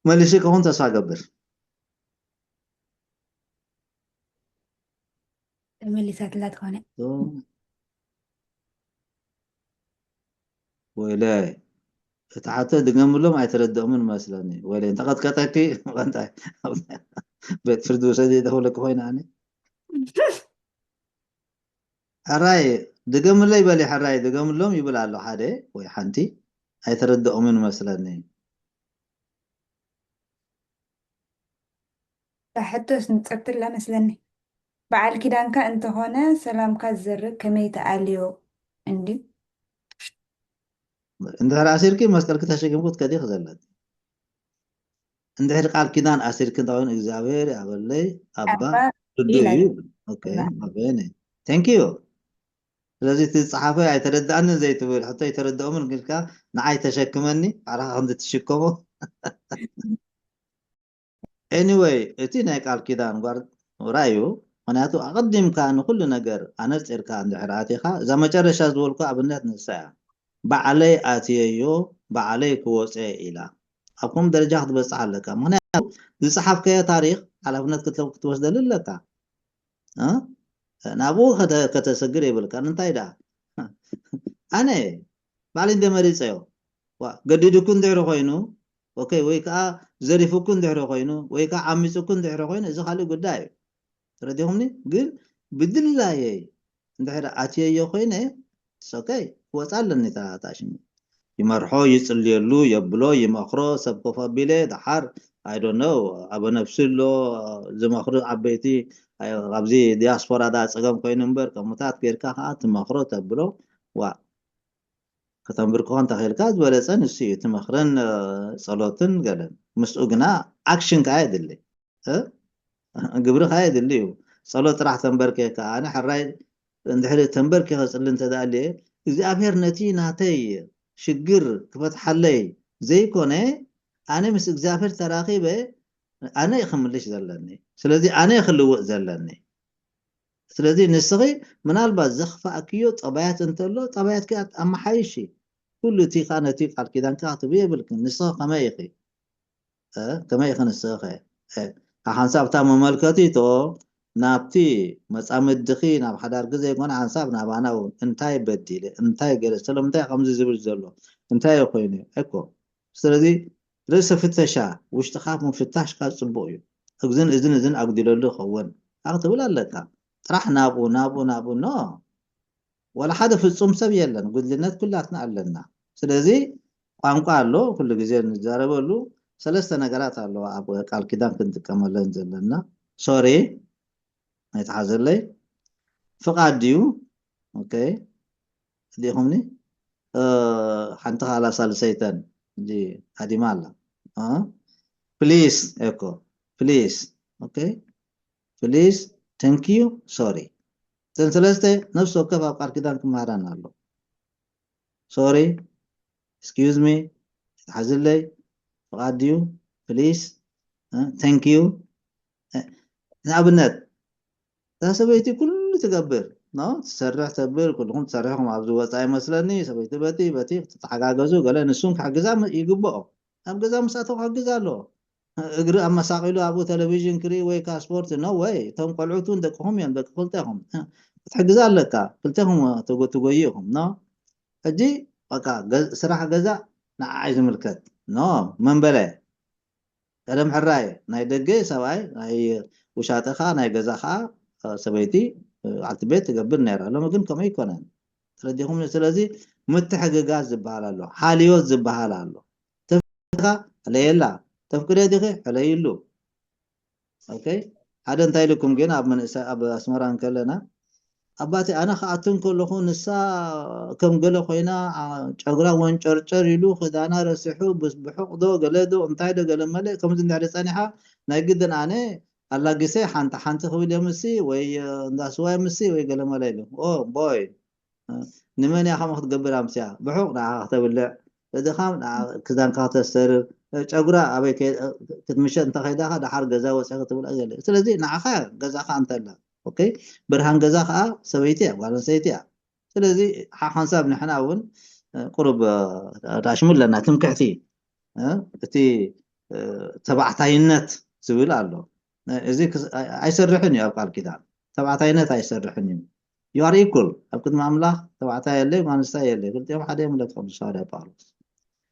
መሊሱ ከኹን ተስፋ ገብር ተመሊሳትላ ትኾነ ወይለይ እቲ ሓቶ ድገምሎም ኣይተረድኦምን መስለኒ። ወይለይ እንተቐጥቀጠኪ እንታይ ቤት ፍርዲ ውሰዲ ተኽብለኪ ኮይና ኣነ ሕራይ ድገምለይ በሊ ሕራይ ድገምሎም ይብል ኣሎ ሓደ ወይ ሓንቲ ኣይተረድኦምን መስለኒ። ሕቶስ ንፀትላ መስለኒ በዓል ኪዳንካ እንተኾነ ሰላምካ ዝዘርግ ከመይ ተኣልዮ እንዲ እንድሕር ኣሲርኪ መስቀልኪ ተሸኪምኩ ትከዲ ክዘለት እንድሕር ቃል ኪዳን ኣሲርኪ እንተኮይኑ እግዚኣብሔር ያበለይ ኣባ ርዱ እዩ። ኦኬ ኣበነ thank you። ስለዚ እቲ ዝፀሓፈ ኣይተረዳእንን ዘይትብል ሕቶ ኣይተረዳኦምን ግልካ ንዓይ ተሸክመኒ ባዕልካ ከምዚ ትሽከሞ anyway እቲ ናይ ቃል ኪዳን ጓር ራዩ ምክንያቱ ኣቐዲምካ ንኩሉ ነገር ኣነፂርካ እንድሕር ኣቲኻ እዛ መጨረሻ ዝበልኩ ኣብነት ንሳ እያ። ባዕለይ ኣትየዮ ባዕለይ ክወፀ ኢላ ኣብ ከምኡ ደረጃ ክትበፅሕ ኣለካ። ምክንያቱ ዝፀሓፍከዮ ታሪክ ሓላፍነት ክትወስደሉ ኣለካ። ናብኡ ከተሰግር የብልካን። እንታይ ደኣ ኣነ ባዕለይ እንደ መሪፀዮ ገዲዱኩ እንድሕሪ ኮይኑ ኦኬ ወይ ከዓ ዘሪፉኩ እንድሕሪ ኮይኑ ወይ ከዓ ዓሚፁኩ እንድሕሪ ኮይኑ እዚ ካልእ ጉዳይ እዩ። ተረዲኹምኒ? ግን ብድላየይ እንድሕር ኣትየዮ ኮይነ ኦኬ ክወፃ ኣለኒ እታ ሽሙ ይመርሖ ይፅልየሉ የብሎ ይመኽሮ ሰብ ኮፍ ኣቢለ ደሓር I don't know ኣበ ነብሲ ኣሎ ዝመኽሩ ዓበይቲ ኣብዚ ዲያስፖራ ዳ ፀገም ኮይኑ እምበር ከምኡታት ጌርካ ከዓ ትመኽሮ ተብሎ ዋ ከተንብር ክኾን ተኽእልካ ዝበለፀ ንሱ እዩ ትመኽርን ፀሎትን ገለን ምስኡ ግና ኣክሽን ከዓ የድሊ ግብሪ ከዓ የድሊ እዩ። ፀሎት ጥራሕ ተንበርኪኽካ ኣነ ሕራይ እንድሕር ተንበርኪኸ ፅሊ እንተደኣልየ እግዚኣብሔር ነቲ ናተይ ሽግር ክፈትሓለይ ዘይኮነ ኣነ ምስ እግዚኣብሔር ተራኺበ ኣነ እዩ ክምልሽ ዘለኒ። ስለዚ ኣነ እዩ ክልውጥ ዘለኒ። ስለዚ ንስኺ ምናልባት ዘኽፋእክዮ ጠባያት እንተሎ ጠባያትኪ ኣመሓይሺ። ኩሉ እቲ ከዓ ነቲ ቃል ኪዳንኪ ክትህቢ የብልክን። ንስኺ ከመይ ኢኺ? ከመይ ኢኺ ንስኺ ኸ ሓንሳብ እታ መመልከቲቶ ናብቲ መፃምድኺ ናብ ሓዳርኪ ዘይኮነ ሓንሳብ ናባና እውን እንታይ በዲለ እንታይ ገለ ስለምንታይ ከምዚ ዝብል ዘሎ እንታይ ኮይኑ እኮ ስለዚ ርእሰ ፍተሻ ውሽጥኻ ምፍታሽ ካብ ፅቡቅ እዩ። እዝን እዝን እዝን ኣጉዲለሉ ይኸውን። ኣኽ ትብል ኣለካ። ጥራሕ ናብኡ፣ ናብኡ፣ ናብኡ፣ ኖ። ዋላ ሓደ ፍጹም ሰብ የለን። ጉድልነት ኩላትና ኣለና። ስለዚ ቋንቋ ኣሎ፣ ኩሉ ግዜ ንዛረበሉ። ሰለስተ ነገራት ኣለዋ ኣብ ቃል ኪዳን ክንጥቀመለን ዘለና። ሶሪ፣ ኣይትሓዘለይ። ፍቓድ ድዩ? ኦኬ። ዲኹምኒ? እ፣ ሓንቲ ኻላ ሳልሰይተን፣ እዚ ሃዲማ ኣላ። እ? ፕሊስ፣ ኤኮ፣ ፕሊስ። ኦኬ? ፕሊስ፣ ተንክ ዩ፣ ሶሪ። እተን ሰለስተ ነፍሲ ወከፍ ኣብ ቃል ኪዳን ክመሃረን ኣሎ። ሶሪ፣ ኤክስኪዩዝ ሚ፣ ትሓዝለይ፣ ፍቓድ ድዩ? ፕሊስ፣ እ፣ ተንክ ዩ። እ፣ ንኣብነት፣ እታ ሰበይቲ ኩሉ ትገብር፣ ኖ? ትሰርሕ ተብል፣ ኩልኹም ትሰርሕኹም ኣብዚ ወጻኢ ይመስለኒ፣ ሰበይቲ በቲ፣ በቲ ክትተሓጋገዙ፣ ገለ ንሱን ክሕግዛ ም-፣ ይግብኦ። ኣብ ገዛ ምስ ኣተው ክሕግዛ ኣለዎ። እግሪ ኣመሳቒሉ ኣብኡ ቴሌቪዥን ክርኢ ወይ ከኣ ስፖርት፣ ኖ ወይ። እቶም ቆልዑት እውን ደቅኹም እዮም፣ ደቂ ክልቴኹም። ክትሕግዛ ኣለካ፣ ክልቴኹም ትጎ-፣ ትጎዩ ኢኹም፣ ኖ? ሕጂ በቃ ገ-፣ ስራሕ ገዛ ንዓይ ዝምልከት፣ ኖ? መን በለ? ቀደም ሕራይ ናይ ደገ ሰብኣይ ናይ ውሻጠ ኸኣ ናይ ገዛ ኸኣ ሰበይቲ በዓልቲ ቤት ትገብር ነይራ። ሎሚ ግን ከምኡ ኣይኮነን። ተረዲኹም? ስለዚ ምትሕግጋዝ ዝበሃል ኣሎ፣ ሓልዮት ዝበሃል ኣሎ። ተፍቅድኻ ሕለየላ፣ ተፍቅደ ዲኺ ሕለይሉ። ኦኬ፣ ሓደ እንታይ ኢልኩም ግን ኣብ መንእሰ-፣ ኣብ ኣስመራ እንከለና ኣባቴ ኣነ ክኣቱ እንከለኹ ንሳ ከም ገለ ኮይና፣ ዓ-፣ ጨጉራ ወንጨርጨር ኢሉ ክዳና ረሲሑ ብስ-፣ ብሑቕ ዶ ገለ ዶ እንታይ ዶ ገለ መለ ከምዚ እንድሕሪ ጸኒሓ ናይ ግድን ኣነ ኣላጊሰ ሓንቲ ሓንቲ ክብል እየ ምስሲ ወይ፣ እ፣ እንዳ ስዋ እየ ምስሲ ወይ ገለ መለ ኢሉ። ኦ ቦይ፣ እ፣ ንመን እያ ከምኡ ክትገብር ኣምስያ? ብሑቕ ንዓኻ ክተብልዕ፣ እድኻ ንዓ-፣ ክዳንካ ክተስተርር፣ እ፣ ጨጉራ ኣበይ ከ-፣ እ፣ ክትምሸጥ እንተኸይዳ ኸ ደሓር ገዛ ወፂኣ ክትብላ ገለ። ስለዚ ንዓኻ ገዛኻ እንተላ፣ ኦኬ፣ ብርሃን ገዛ ኸዓ ሰበይቲ እያ፣ ጓል ኣንስተይቲ እያ። ስለዚ ሓ-፣ ሓንሳብ ንሕና እውን፣ እ፣ ቁሩብ፣ እ፣ ዳሽሙ ኣለና፣ ትምክሕቲ፣ እ፣ እቲ፣ እ፣ ተባዕታይነት ዝብል ኣሎ። እ፣ እዚ ክስ-፣ ኣይ-፣ ኣይሰርሕን እዩ ኣብ ቃል ኪዳን። ተባዕታይነት ኣይሰርሕን እዩ። You are equal። ኣብ ቅድሚ ኣምላኽ ተባዕታይ የለይ፣ ጓል ኣንስታይ የለይ። ክልቲኦም ሓደ እዮም ኢለ ትፈልጡ፣ ሃዋርያ ጳውሎስ።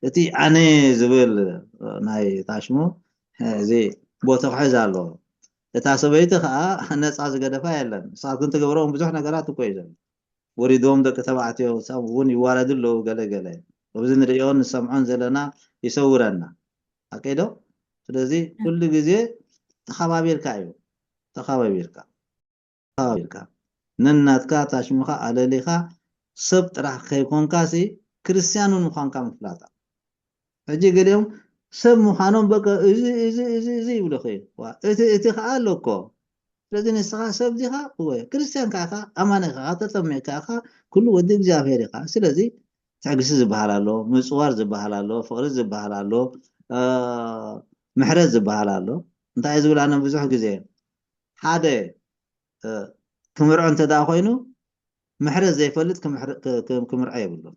እቲ ኣነ ዝብል ናይ ታሽሙ፣ እዚ ቦታ ክሕዝ ኣለዎ። እታ ሰበይቲ ኸዓ ነፃ ዝገደፋ የለን። ንሳት ግን ትገብሮም ብዙሕ ነገራት እኮ እዩ ዘሎ። ወሪዶም ደቂ ተባዕትዮ፣ ሳብ እውን ይዋረዱ ኣለዉ ገለ ገለ። ኣብዚ ንርእዮን ንሰምዖን ዘለና ይሰውረና። ሓቀይ ዶ? ስለዚ ኩሉ ግዜ ተኸባቢርካ እዩ። ተኸባቢርካ። ኢልካ ነናትካ ታሽምኻ ኣለሊኻ ሰብ ጥራሕ ከይኮንካሲ ክርስትያን እውን ምዃንካ ምፍላጣ። ሕጂ ገሊኦም ሰብ ምዃኖም በቃ እዚ፣ እዚ፣ እዚ፣ እዚ ይብሉኺ። ዋ፣ እቲ፣ እቲ ኸዓ ኣሎ እኮ። ስለዚ ንስኻ ሰብ ዲኻ? እወ። ክርስትያን ከኣ ኢኻ፣ ኣማኒ ኢኻ፣ ተጠሚቕካ ኢኻ፣ ኩሉ ወዲ እግዚኣብሔር ኢኻ። ስለዚ ትዕግስቲ ዝበሃል ኣሎ፣ ምጽዋር ዝበሃል ኣሎ፣ ፍቕሪ ዝበሃል ኣሎ፣ እ፣ ምሕረት ዝበሃል ኣሎ። እንታይ ዝብል ኣነ ብዙሕ ግዜ ሓደ እ፣ ክምርዖ እንተ ደኣ ኮይኑ፣ ምሕረት ዘይፈልጥ ክምሕረ-፣ ክ-፣ ክ-፣ ክምርዖ የብሉን።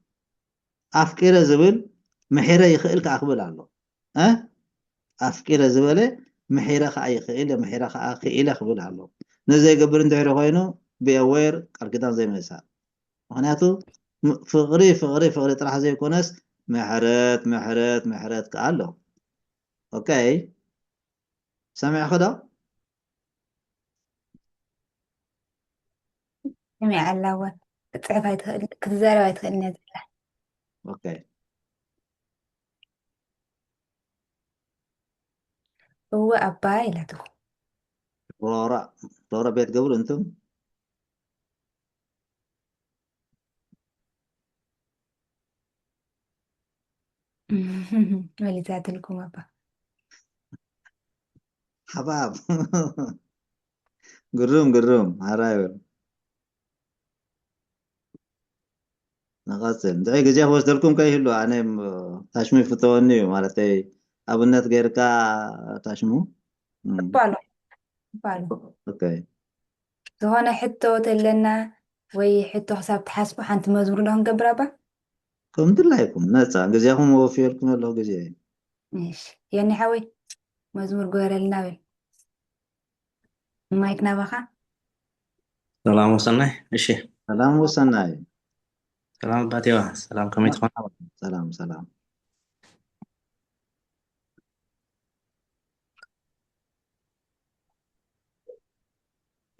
ኣፍቂረ ዝብል ምሒረ ይኽእል ከኣ ክብል ኣሎ። እ? ኣፍቂረ ዝበለ ምሒረ ከኣ ይኽእል፣ ምሒረ ከኣ ክኢለ ክብል ኣሎ። ነዚ ዘይገብር እንድሕሪ ኮይኑ፣ be aware፣ ቃል ኪዳን ዘይምእሳር። ምኽንያቱ፣ ም-፣ ፍቕሪ፣ ፍቕሪ፣ ፍቕሪ ጥራሕ ዘይኮነስ፣ ምሕረት፣ ምሕረት፣ ምሕረት ከኣ ኣሎ። ኦኬ? ሰሚዕኺ ዶ? ሰሚዐ ኣላ እወ። ክትፅሕፍ ኣይትኽእል፣ ክትዛረብ ኣይትኽእልን እያ ዘላ። ኦኬ። እወ ኣባ ኢላትኩም። ሮራ፣ ሮራ ቤት ገብሩ እንቱም? መሊሳትልኩም ኣባ። ሓባብ። ግሩም፣ ግሩም። ሓራይ በል። ንቐጽል። እንድዒ ግዜ ክወስደልኩም ከይህሉ፣ ኣነ ም-፣ ታሽሙ ይፍተወኒ እዩ። ማለተይ፣ ኣብነት ጌርካ ታሽሙ። እም። እባ ኣሎ። እባ ኣሎ። ኦኬ። ዝኾነ ሕቶ ተለና ወይ ሕቶ ክሳብ ትሓስቡ ሓንቲ መዝሙር ዶ ክንገብር ኣባ? ከም ድላይኩም፣ ነጻ። ግዜኹም ወፍየልኩም ኣለኹ ግዜ እዩ። እሺ። የኒ ሓወይ፣ መዝሙር ግበረልና በል። ማይክ ናባኻ። ሰላም ወሰናይ። እሺ። ሰላም ወሰናይ። ሰላም ኣባቴዋ። ሰላም፣ ከመይ ትኾን? ሰላም፣ ሰላም።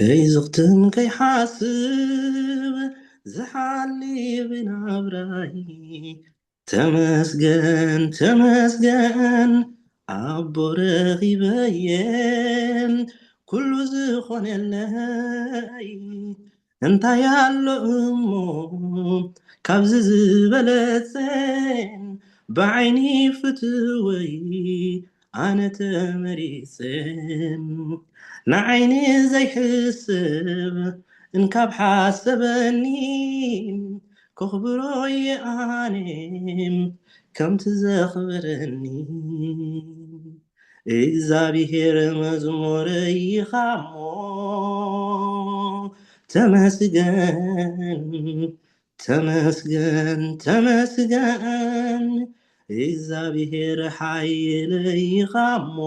ከይዝኽትን ከይሓስብ ዝሓሊ ብናብራይ። ተመስገን ተመስገን ኣቦ ረኺበየ ኩሉ ዝኾነለይ። እንታይ ኣሎ እሞ ካብዚ ዝበለጸ? ብዓይኒ ፍትወይ ኣነ ተመሪጸ። ንዓይኒ ዘይሕሰብ እንካብ ሓሰበኒ፣ ከኽብሮ እየ ኣነ ከምቲ ዘኽብረኒ። እግዚኣብሔር መዝሙረይ ኢኻ እሞ ተመስገን፣ ተመስገን፣ ተመስገን። እግዚኣብሔር ሓይለይ ኢኻ እሞ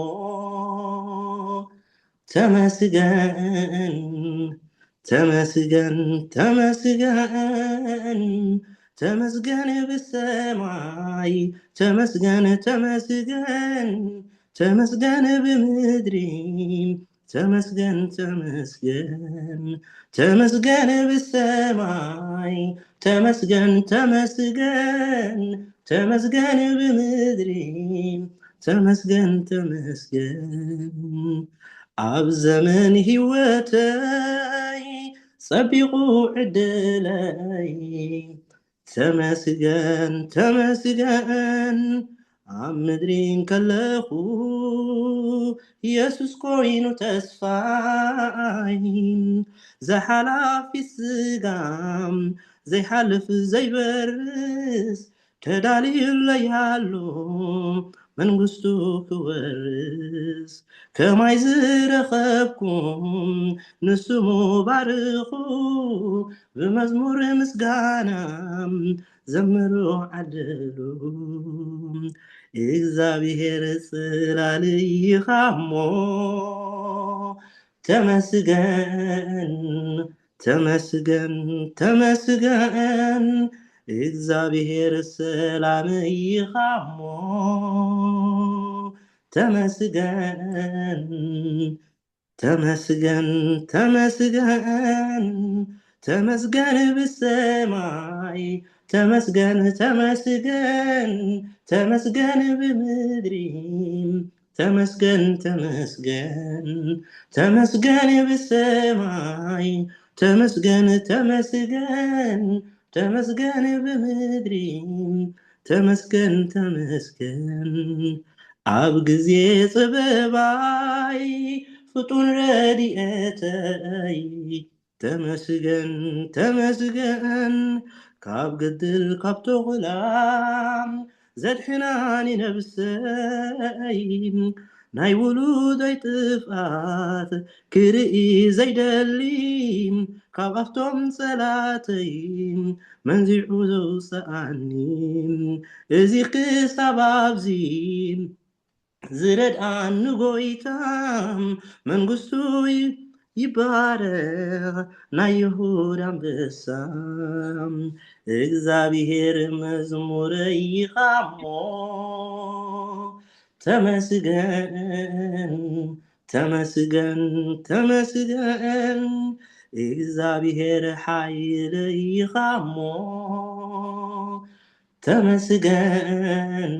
ተመስገን፣ ተመስገን፣ ተመስገን። ተመስገን ብሰማይ፣ ተመስገን፣ ተመስገን፣ ተመስገን ብምድሪ፣ ተመስገን፣ ተመስገን፣ ተመስገን ብሰማይ፣ ተመስገን፣ ተመስገን፣ ተመስገን ብምድሪ፣ ተመስገን፣ ተመስገን። ኣብ ዘመን ህይወተይ ጸቢቑ ዕድለይ፣ ተመስገን፣ ተመስገን። ኣብ ምድሪ እንከለኹ የሱስ ኮይኑ ተስፋይ፣ ዝሓላፊ ስጋ ዘይሓልፍ ዘይበርስ ተዳልዩለይ ኣሎ መንግስቱ ክወርስ። ከማይ ዝረኸብኩም ንስሙ ባርኹ፣ ብመዝሙር ምስጋና ዘምሩ ዓድሉ። እግዚኣብሔር ጽላልይ ኢኻ እሞ ተመስገን፣ ተመስገን፣ ተመስገን። እግዚኣብሔር ሰላመይ ኢኻ እሞ ተመስገን፣ ተመስገን፣ ተመስገን። ተመስገን ብሰማይ፣ ተመስገን፣ ተመስገን፣ ተመስገን ብምድሪ፣ ተመስገን፣ ተመስገን፣ ተመስገን ብሰማይ፣ ተመስገን፣ ተመስገን፣ ተመስገን ብምድሪ፣ ተመስገን፣ ተመስገን። ኣብ ግዜ ጽበባይ ፍጡን ረድኤተይ፣ ተመስገን፣ ተመስገን። ካብ ገድል ካብ ተኹላ ዘድሕናኒ ነብሰይ፣ ናይ ውሉደይ ጥፍኣት ክርኢ ዘይደሊ፣ ካብ ኣፍቶም ጸላተይ መንዚዑ ዘውፅኣኒ። እዚ ክሳብ ኣብዚ ዝረድኣኒ ጎይታ መንግስቱ ይ-፣ ይባረኽ ናይ ይሁዳ ኣንበሳ። እግዚኣብሔር መዝሙረይ ኢኻ እሞ ተመስገን፣ ተመስገን፣ ተመስገን። እግዚኣብሔር ሓይለይ ኢኻ እሞ ተመስገን፣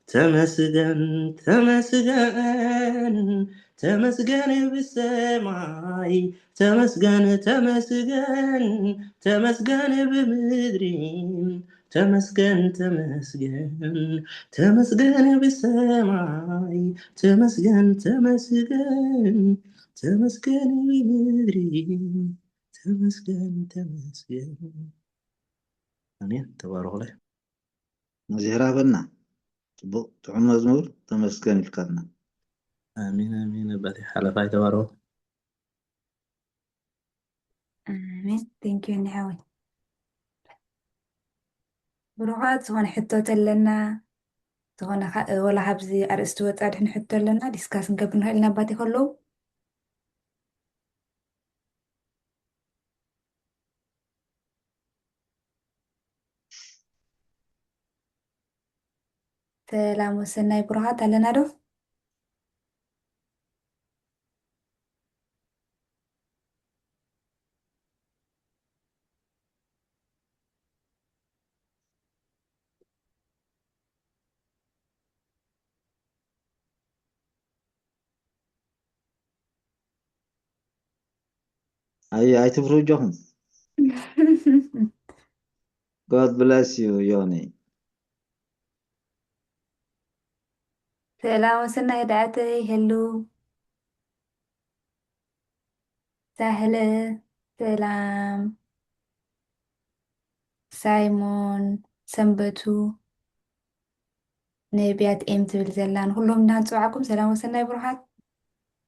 ተመስገን፣ ተመስገን። ተመስገን ብሰማይ፣ ተመስገን፣ ተመስገን፣ ተመስገን ብምድሪ፣ ተመስገን፣ ተመስገን፣ ተመስገን ብሰማይ፣ ተመስገን፣ ተመስገን፣ ተመስገን ብምድሪ፣ ተመስገን፣ ተመስገን። ኣሜን። ተባረኹለይ። መዝሄር ሃበና። ጽቡቕ ጥዑም መዝሙር ተመስገን ኢልካና። ኣሜን፣ ኣሜን። ኣባቴ ሓለፋይ ተባረኹ። ኣሜን። Thank you፣ እንሓወይ። ብሩኻት፣ ዝኾነ ሕቶ ተለና፣ ዝኾነ ኻ-፣ ወላ ካብዚ ኣርእስቲ ወጻኢ ድሕን ሕቶ ኣለና፣ ዲስካስ ክንገብር ንኽእል ኢና ኣባቴ ከለዉ። ሰላም ወሰናይ ብሩኻት ኣለና ዶ? ኣይ ኣይትፍርሁ ኣጆኹም። God bless you ዮኒ። ሰላም ወሰናይ ዳኣተይ ሄሉ ሳህለ ሰላም ሳይሞን ሰንበቱ ነቢያት ኤም ትብል ዘላ ንኩሎም እንዳንፅዋዕኩም ሰላም ወሰናይ ብሩሃት።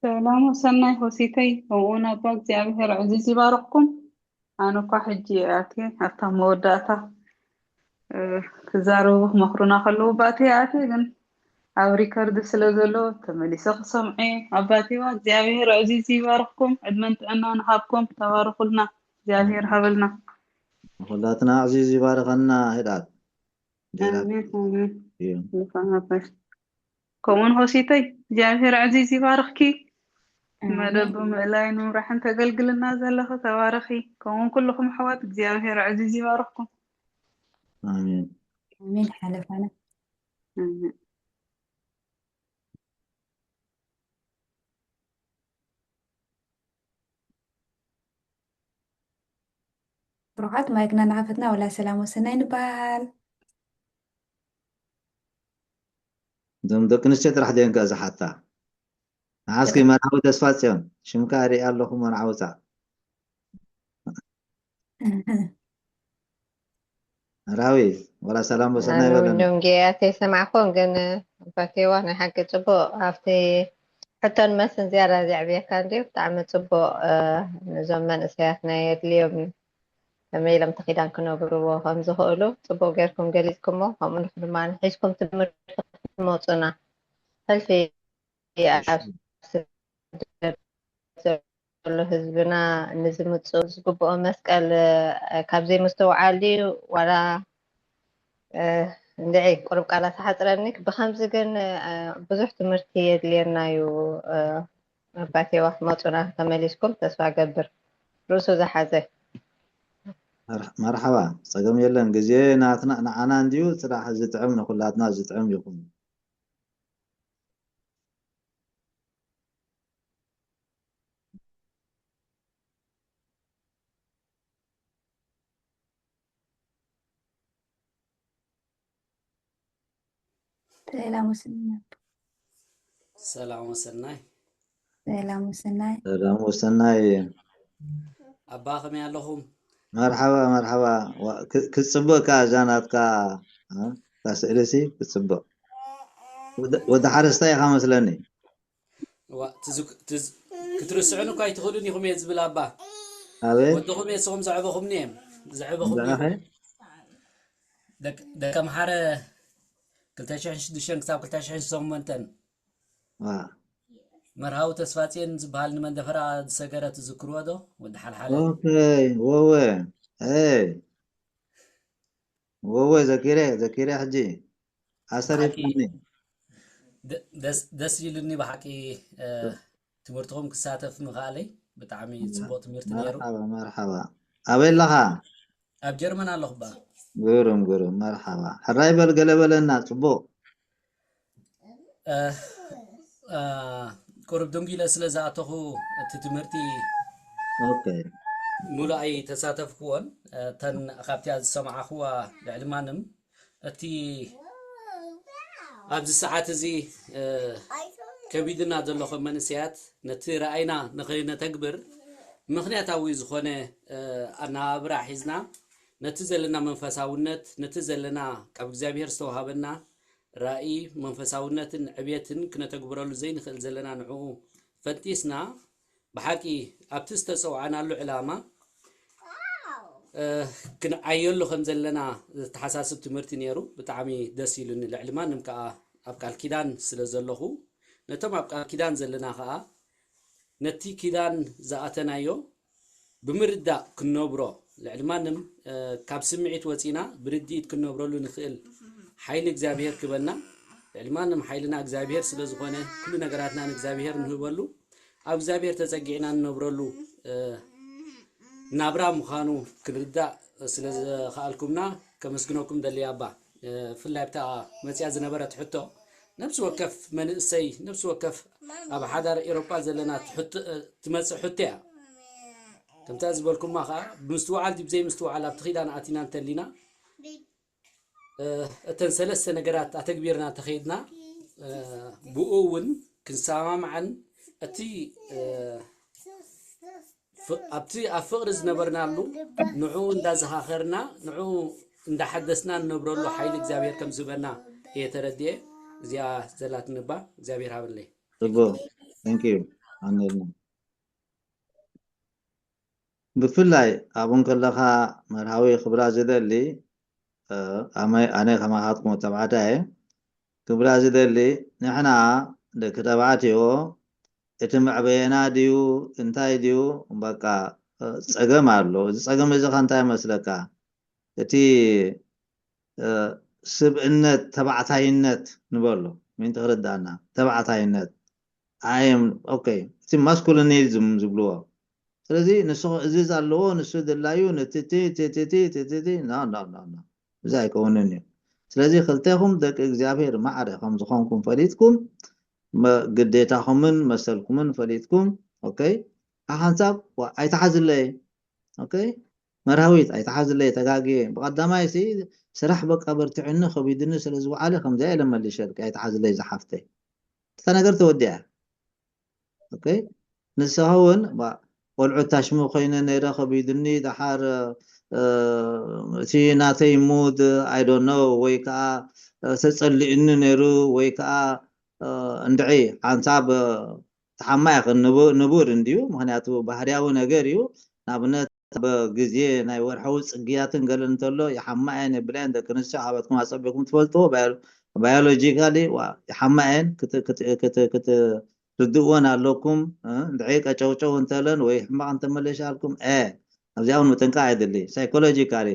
ሰላም ወሰናይ ሆሲተይ ከምኡውን ኣባ እግዚኣብሔር ዕዚዝ ይባርኽኩም። ኣነ እኳ ሕጂ እየ ኣትየ ኣብታ መወዳእታ ክዛረቡ ክመኽሩና ከለዉ ባእተ እየ ኣትየ፣ ግን ኣብ ሪከርድ ስለ ዘሎ ተመሊሰ ክሰምዖ እየ። ኣባቴዋ እግዚኣብሔር ዕዚዝ ይባርኽኩም፣ ዕድመን ጥዕናን ሃብኩም፣ ተባረኹልና፣ እግዚኣብሔር ሃበልና። ንኹላትና ዕዚዝ ይባርኸና። ህድኣት ጌራ ኣሜን ኣሜን። እዩ። ልፋ ሃባሽ ከምኡን ሆሲተይ እግዚኣብሔር ዕዚዝ ይባርኽኪ። መደብ ብምእላይ ንምራሕን ተገልግልና ዘለኺ ተባረኺ። ከምኡን ኩልኹም ኣሕዋት እግዚኣብሔር ዕዚዝ ይባርኽኩም። ኣሜን። ኣሜን ሓለፋና። ኣሜን። ብሩኻት ማይክና እናኸፈትና ወላ ሰላም ወሰናይ ንበሃል። እዞም ደቂ ኣንስትዮ ጥራሕ ድየን ከ ዝሓታ? ንዓስኪ መርሃዊ ተስፋ ጽዮን ሽምካ ርኢ ኣለኹ መርዓውታ። መርሃዊ ወላ ሰላም ወሰናይ በለን። ደንጌ ኣተይሰማዕኩን ግን ኣባቴዋ ናይ ሓቂ ጽቡቅ ኣብቲ ሕቶን መልስን ዝያዳ ዘዕብየካ እንድዩ። ብጣዕሚ ጽቡቅ። ነዞም መንእሰያትና የድልዮም ከመይ ኢሎም እቲ ኪዳን ክነብርዎ ከም ዝኽእሉ ጽቡቅ ጌርኩም ገሊጽኩሞ። ከምኡ ድማ ሒዝኩም ትምህርቲ ክትመጹና ሕልፊ ኣብ ስደት ዘሎ ህዝብና ንዝምጽእ ዝግብኦ መስቀል ካብ ዘይምስትውዓል ድዩ ዋላ እንድዒ ቁሩብ ቃላት ሓፅረኒ። ብኸምዚ ግን ብዙሕ ትምህርቲ የድልየና እዩ። ኣባቴዋ መፁና ተመሊስኩም ተስፋ ገብር ርእሱ ዝሓዘ መርሓባ ጸገም የለን። ግዜ ናትና ንዓና እንድዩ ጽራሕ ዝጥዕም ንኹላትና ዝጥዕም ይኹን። ሰላም ወሰናይ። ሰላም ወሰናይ። ሰላም ወሰናይ። ሰላም ወሰናይ። ኣባ ከመይ ኣለኹም? መርሓባ መርሓባ። ዋ- ክ- ክትጽብቕ ከኣ እዛ ናትካ እ? እታ ስእሊ ሲ ክትጽብቕ። ወዲ- ወዲ ሓረስታይ ኢኻ መስለኒ። ዋ- ትዝ- ትዝ- ክትርስዑን እኳ ኣይትኽእሉን ኢኹም እየ ዝብል ኣባ። ኣበይ? ወድኹም እየ ንስኹም ዘዕበኹምኒ እዮም። ዘዕበኹምኒ ንዓኸ? ደቂ ደቂ ኣምሓረ ክልተ ሽሕን ሽዱሽተን ክሳብ ክልተ ሽሕን ሸሞንተን ዋ። መርሃዊ ተስፋጽዮን ዝበሃል ንመንደፈራ ዝሰገረ ትዝክርዎ ዶ? ወዲ ሓልሓለ ኦኬ ወወ ይ ወወ ዘኪረ ዘኪረ ሕጂ ኣሰር ብሓቂ ይብልኒ። ደ- ደስ ደስ ኢሉኒ ብሓቂ። እ፣ ትምህርትኹም ክሳተፍ ምኽኣለይ ብጣዕሚ ጽቡቕ ትምህርቲ ነይሩ። መርሓባ መርሓባ። ኣበይ ኣለኻ? ኣብ ጀርመን ኣለኹ ባ። ግሩም ግሩም መርሓባ። ሕራይ በል ገለ በለና ጽቡቕ። እ፣ እ፣ ቁሩብ ደንጉለ ስለ ዝኣተኹ እቲ ትምህርቲ ኦኬ ሙሉእ ኣይተሳተፍኩዎን። እ፣ እተን ካብቲኣ ዝሰማዕኽዋ ልዕሊ ማንም እቲ ኣብዚ ሰዓት እዚ እ፣ ከቢድና ዘሎ ከም መንእሰያት ነቲ ረኣይና ንኸይነተግብር ምኽንያታዊ ዝኾነ እ፣ ኣነባብራ ሒዝና ነቲ ዘለና መንፈሳውነት ነቲ ዘለና ካብ እግዚኣብሔር ዝተዋሃበና ራእይ መንፈሳውነትን ዕብየትን ክነተግብረሉ ዘይንኽእል ዘለና ንዕኡ ፈንጢስና ብሓቂ ኣብቲ ዝተፀውዓናሉ ዕላማ እ፣ ክንዓየሉ ከም ዘለና ዝተሓሳስብ ትምህርቲ ነይሩ። ብጣዕሚ ደስ ኢሉኒ። ልዕሊ ማንም ከዓ ኣብ ቃል ኪዳን ስለ ዘለኹ ነቶም ኣብ ቃል ኪዳን ዘለና ከዓ ነቲ ኪዳን ዝኣተናዮ ብምርዳእ ክንነብሮ ልዕሊ ማንም እ፣ ካብ ስምዒት ወፂና ብርድኢት ክንነብረሉ ንኽእል ሓይሊ እግዚኣብሔር ክበና ልዕሊ ማንም ሓይልና እግዚኣብሔር ስለ ዝኾነ ኩሉ ነገራትና ንእግዚኣብሔር ንህበሉ ኣብ እግዚኣብሔር ተፀጊዕና ንነብረሉ እ፣ ናብራ ምዃኑ ክንርዳእ ስለ ዝኸኣልኩምና ከመስግነኩም ደሊ ኣባ። እ፣ ብፍላይ ኣብታ መፅያ ዝነበረት ሕቶ ነብሲ ወከፍ መንእሰይ ነብሲ ወከፍ ኣብ ሓዳር ኤሮጳ ዘለና ትሕቶ- እ፣ ትመፅእ ሕቶ እያ። ከምታ ዝበልኩማ ከዓ ብምስትውዓል ድዩ ብዘይምስትውዓል ኣብቲ ኪዳን ኣቲና እንተሊና፣ እ፣ እተን ሰለስተ ነገራት ኣተግቢርና እንተኸይድና፣ እ፣ ብኡ እውን ክንሰማማዕን እቲ፣ እ፣ ፍ-፣ ኣብቲ ኣብ ፍቕሪ ዝነበርናሉ ንዕኡ እንዳዘኻኸርና፣ ንዕኡ እንዳሓደስና እንነብረሉ ሓይሊ እግዚኣብሔር ከም ዝህበና እየ ተረዲኤ። እዚኣ ዘላትኒ እባ እግዚኣብሔር ሃበለይ። ጽቡቅ። Thank you። ኣነልና። ብፍላይ ኣብኡ ከለኻ መርሃዊ ክብላ ዝደሊ፣ እ፣ ኣመ-፣ ኣነ ከማኻትኩም ተባዕታይ እየ። ክብላ ዝደሊ፣ ንሕና ደቂ ተባዕትዮ እቲ መዕበየና ድዩ እንታይ ድዩ፣ በቃ፣ እ፣ ጸገም ኣሎ። እዚ ጸገም እዚ ኸ እንታይ ይመስለካ? እቲ፣ እ፣ ስብእነት፣ ተባዕታይነት ንበሎ። ምእንቲ ክርዳእና፣ ተባዕታይነት። ኣይ ኤም፣ ኦኬ፣ እቲ ማስኩሊኒዝም ዝብልዎ። ስለዚ ንሱ እዚ ዘለዎ፣ ንሱ ድላዩ፣ ንትቲ፣ ትትቲ፣ ትትቲ፣ ኖ፣ ኖ፣ ኖ፣ ኖ። እዚ ኣይከውንን እዩ። ስለዚ ክልቴኹም ደቂ እግዚኣብሔር ማዕረ ከም ዝኾንኩም ፈሊጥኩም፣ መ-፣ ግዴታኹምን መሰልኩምን ፈሊጥኩም፣ ኦኬ፣ ሓንሳብ ዋ-፣ ኣይትሓዝለይ፣ ኦኬ፣ መርሃዊት ኣይትሓዝለይ፣ ተጋግየ። ብቐዳማይ ሲ ስራሕ በቃ በርቲዑኒ፣ ከቢድኒ ስለ ዝወዓለ ከምዚኣ ኢለ መሊሸልኪ፣ ኣይትሓዝለይ ዝሓፍተይ። እታ ነገር ተወዲኣ። ኦኬ፣ ንስኻ እውን ባ-፣ ቆልዑ ታሽሙ ኮይነ ነይረ፣ ከቢድኒ፣ ደሓር፣ እ፣ እቲ ናተይ ሙድ፣ I don't know፣ ወይ ከዓ፣ እ፣ ተጸሊእኒ ነይሩ፣ ወይ ከዓ፣ እ፣ እንድዒ ሓንሳብ፣ እ፣ ተሓማይ ክን-፣ ንቡ-፣ ንቡር እንድዩ፣ ምኽንያቱ ባህርያዊ ነገር እዩ። ንኣብነት ኣብ ግዜ ናይ ወርሓዊ ጽግያትን ገለን እንተሎ ይሓማ እየን የብላ እየን ደቂ ኣንስትዮ፣ ካባትኩም ኣጸቢቕኩም ትፈልጥዎ ባዮ-፣ ባዮሎጂካሊ ዋ-፣ ይሓማ እየን ክት-፣ ክት-፣ ክት-፣ ክትርድእወን ኣለኩም። እ፣ እንድዒ ቀጨውጨው እንተለን ወይ ሕማቕ እንተመለሻልኩም፣ እ፣ ኣብዚኣ እውን ምጥንቃቕ የድሊ። ሳይኮሎጂካሊ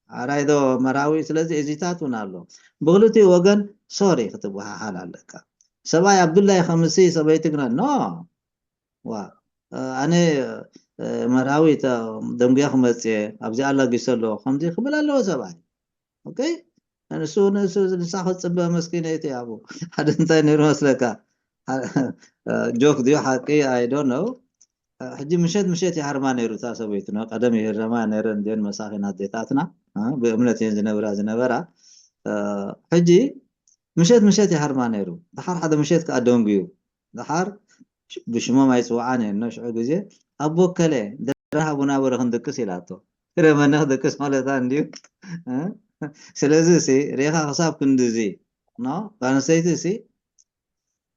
ሓራይ ዶ መራዊ? ስለዚ እዚታት እውን ኣሎ። ብክልቲኡ ወገን ሶሪ ክትበሃሃል ኣለካ። ሰብኣይ ኣብዱላይ ከምሲ ሰበይቲ ግና ኖ። ዋ፣ እ፣ ኣነ፣ እ፣ መርሃዊት፣ እ፣ ደንጉየ ክመጽእ እየ፣ ኣብዚ ኣላጊሰ ኣለኹ፣ ከምዚ ክብል ኣለዎ ሰብኣይ። ኦኬ? ንሱ፣ ንሱ፣ ንሳ ክትጽበ መስኪነይቲ ኣብኡ። ሓደ እንታይ ነይሩ መስለካ? እ፣ ጆክ ድዩ ሓቂ? I don't know። እ፣ ሕጂ ምሸት፣ ምሸት ይሃርማ ነይሩ እታ ሰበይቲ፣ ኖ? ቀደም ይህረማ ነይረን እንድየን መሳኺን ኣዴታትና፣ እ፣ ብእምነት እየን ዝነብራ ዝነበራ። እ፣ ሕጂ ምሸት፣ ምሸት ይሃርማ ነይሩ። ድሓር ሓደ ምሸት ከኣ ደንጉዩ። ድሓር ሽ-፣ ብሽሞም ኣይጽውዓን እየን፣ ኖ? ሽዑ ግዜ፣ "ኣቦ ከለ፣ ደራ ሃቡና በረ ክንድቅስ" ኢላቶ። ፍረ መነ ክድቅስ ማለታ እንድዩ? እ? ስለዚ ሲ፣ ርኢኻ ክሳብ ክንድዚ፣ ኖ? ጓል ኣንስተይቲ ሲ፣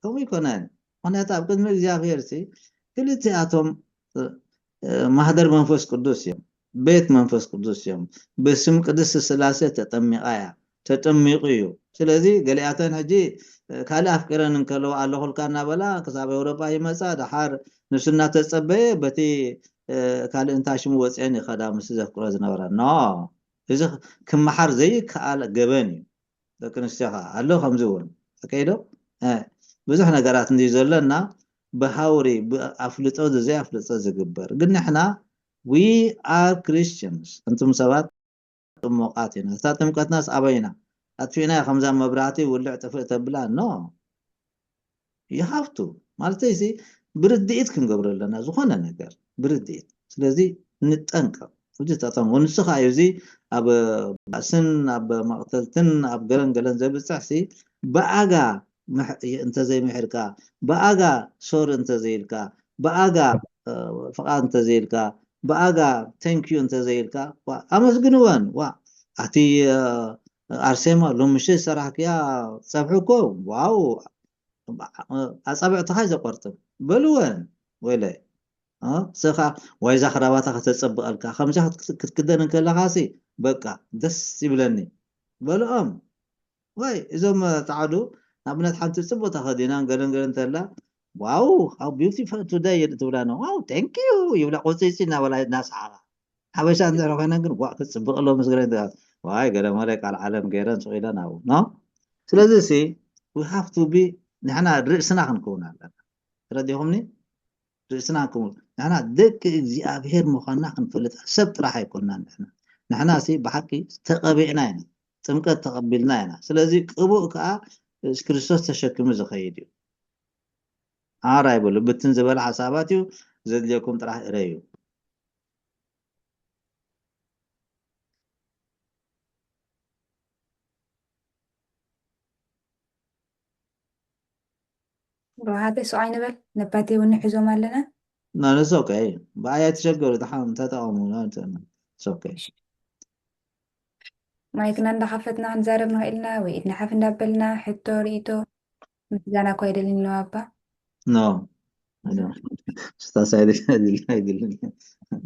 ከምኡ ኣይኮነን። ምኽንያቱ ኣብ ቅድሚ እግዚኣብሔር ሲ፣ ክልቲኣቶም፣ እ፣ እ፣ ማህደር መንፈስ ቅዱስ እዮም። ቤት መንፈስ ቅዱስ እዮም። ብስም ቅድስት ስላሴ ተጠሚቓ እያ። ተጠሚቑ እዩ። ስለዚ ገሊኣተን ሕጂ፣ እ፣ ካልእ ኣፍቂረን እንከለዋ ኣለኹልካ እናበላ ክሳብ ኤውሮጳ ይመጻ፣ ደሓር ንሱ እናተጸበየ በቲ፣ እ፣ ካልእ እንታይ ሽሙ ወጺአን ይኸዳ ምስቲ ዘፍቅሮ ዝነበረ። ኖ፣ እዚ ክመሓር ዘይከኣል ገበን እዩ። ደቂ ኣንስትዮ ኸዓ ኣሎ ከምዚ እውን። ኦኬ ዶ? እ፣ ብዙሕ ነገራት እንድዩ ዘሎ እና ብሃውሪ፣ ብኣፍልጦ፣ ብዘይኣፍልጦ ዝግበር። ግን ንሕና we are Christians። እንቱም ሰባት ጥሙቓት ኢና። እታ ጥምቀትናስ ኣበይና? ኣጥፊእናያ ከምዛ መብራህቲ ውልዕ ጥፍእ ተብላ? ኖ። You have to። ማለተይ ሲ ብርድኢት ክንገብሮ ኣለና፣ ዝኾነ ነገር ብርድኢት። ስለዚ ንጠንቀቕ። ሕጂ ተጠንቀቑ። ንሱ ኸዓ እዩ እዚ ኣብ ባእስን ኣብ መቕተልትን ኣብ ገለን ገለን ዘብጽሕ ሲ ብኣጋ ምሕ-፣ እንተዘይምሕርካ፣ ብኣጋ ሶሪ እንተዘይልካ፣ ብኣጋ፣ እ፣ ፍቓድ እንተዘይልካ፣ ብኣጋ ቴንክ ዩ እንተዘይልካ፣ ዋ፣ ኣመስግንወን። ዋ፣ ኣቲ፣ እ፣ ኣርሴማ ሎሚ ምሸት ዝሰራሕክያ ጸብሒ እኮ፣ ዋው፣ ኣጻብዕትኻ እዩ ዘቆርጥም። በልወን፣ ወይለ። እ፣ ንስኻ ዋይዛ ክራባታ ከተጸብቐልካ፣ ከምዛ ክት-፣ ክትክደን እንከለኻሲ፣ በቃ፣ ደስ ይብለኒ። በልኦም። ወይ፣ እዞም፣ እ፣ ጻዕዱ፣ ንኣብነት ሓንቲ ጽቡቕ ተኸዲናን ገለን ገለን እንተላ፣ "ዋው፣ how beautiful today" ትብላ፣ "ዋው፣ thank you" ይብላ፣ ቁጽይጽይ እናበላ እናሰሓቓ። ሓበሻ እንድሕር ኮይነን ግን፣ "ዋእ፣ ክትጽብቕ ኣሎ ምስ ገለን" ትብላ። ዋይ፣ ገለ መለ ቃል ዓለም ገይረን ስቕ ኢለን ኣብኡ፣ ኖ? ስለዚ ሲ፣ we have to be፣ ንሕና ርእስና ክንከውን ኣለና። ተረዲኹምኒ? ርእስና ክንከውን። ንሕና ደቂ እግዚኣብሔር ምዃንና ክንፈልጥ፣ ሰብ ጥራሕ ኣይኮንናን ንሕና። ንሕና ሲ ብሓቂ ተቐቢእና ኢና። ጥምቀት ተቐቢልና ኢና። ስለዚ ቅቡእ ከኣ የሱስ ክርስቶስ ተሸኪሙ ዝኸይድ እዩ። ሓራይ በሉ፣ ብትን ዝበለ ሓሳባት እዩ፣ ዘድልየኩም ጥራሕ እረዩ። ብርሃተ ስቕ ኣይንበል፣ ነባቴ እውን ንሕዞም ኣለና። ናንስ ኦኬ። ብኣያ ተሸገሩ ድሓን ተጠቐሙ። ኦኬ። ማይክና እንዳኸፈትና ክንዛረብ ንኽእልና ወይ ኢድና ሓፍ እንዳበልና ሕቶ ርእቶ ምስጋና እኳ ይደልን ኣለዋ ኣባ። ኖ ስታሳይድ ኣይድልን።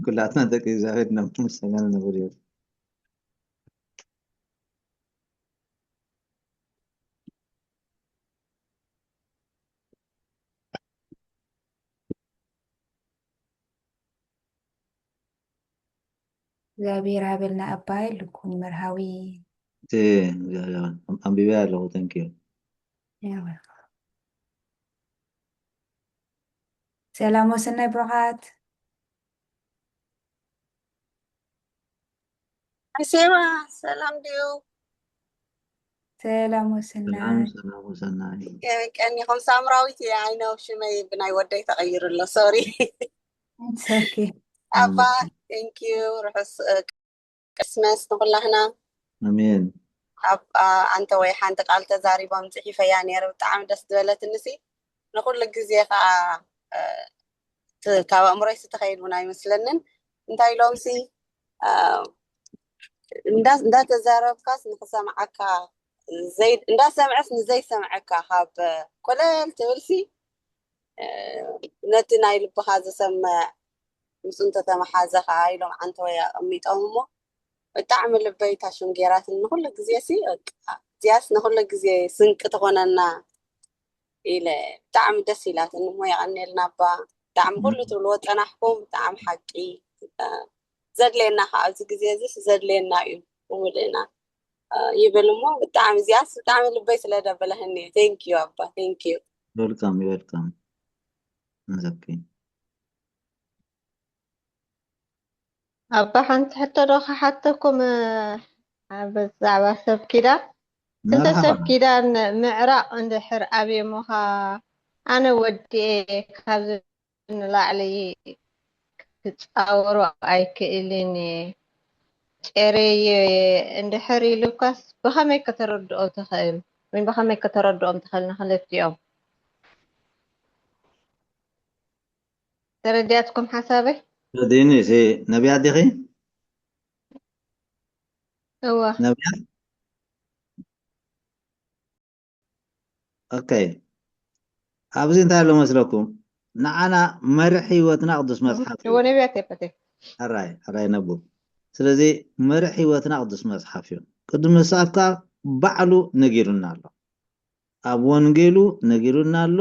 ኩላትና ደቂ እግዚኣብሔር ኢና ምስጋና ንብር እዩ። እግዚኣብሔር ሃበልና ኣባይ ልኩም መርሃዊ። ኣንቢበያ ኣለኹ። Thank you። ሰላም ወሰናይ ብሩኻት። ኣርሴማ ሰላም ድዩ? ሰላም ወሰናይ። ሰላም ወሰናይ። ቀኒኹም? ሳምራዊት እየ። I know ሽመይ ብናይ ወደይ ተቐይሩ ኣሎ። ሶሪ። It's okay። ኣባ thank you። ርሑስ ቅስመስ ንኹላህና። ኣሜን። ኣብ ኣንተ ወይ ሓንቲ ቃል ተዛሪቦም ጽሒፈያ ነይረ። ብጣዕሚ ደስ ዝበለትኒ ሲ ንኹሉ ግዜ ከዓ ካብ ኣእምሮይ ዝተኸይድ እውን ኣይመስለንን። እንታይ ኢሎም ሲ እንዳተዛረብካስ ንክሰምዓካ እንዳሰምዐስ ንዘይሰምዐካ ካብ ኮለል ትብል ሲ ነቲ ናይ ልብኻ ዝሰምዕ ምስኡ እንተተመሓዘ ከዓ ኢሎም ዓንተወይ ኣቐሚጦም እሞ ብጣዕሚ ልበይ ታሽም ገይራትኒ ንኩሉ ግዜ ሲ እዚኣስ ንኩሉ ግዜ ስንቂ ትኾነና ኢለ ብጣዕሚ ደስ ኢላትኒ እሞ የቐኔልና ኣባ ብጣዕሚ ኩሉ ትብልዎ ፀናሕኩም ብጣዕሚ ሓቂ ዘድልየና ከዓ ኣብዚ ግዜ እዚስ ዘድልየና እዩ ብምልእና ይብል እሞ ብጣዕሚ እዚኣስ ብጣዕሚ ልበይ ስለ ደበለህኒ thank you ኣባ thank you welcome welcome ንዘኪ ኣባ ሓንቲ ሕቶ ዶ ክሓተኩም ብዛዕባ ሰብ ኪዳን እንተ ሰብ ኪዳን ምዕራቕ እንድሕር ኣብየሞኻ ኣነ ወዲኤ ካብዚ ንላዕሊ ክፃወሮ ኣይክእልን እየ ጨሬየ እንድሕር ኢሉካስ ብኸመይ ከተረድኦ ትኽእል ወይ ብኸመይ ከተረድኦም ትኽእል ንክልቲኦም ተረዲኣትኩም ሓሳበይ ዲኒ ነቢያት ዲኺ እወ ነቢያት ኦኬ ኣብዚ እንታይ ኣሎ መስለኩም ንዓና መርሕ ህይወትና ቅዱስ መፅሓፍ እዩ እወ ነቢያት የፈቴ ሕራይ ሕራይ ነቡ ስለዚ መርሕ ህይወትና ቅዱስ መፅሓፍ እዩ ቅዱስ መፅሓፍ ከዓ ባዕሉ ነጊሩና ኣሎ ኣብ ወንጌሉ ነጊሩና ኣሎ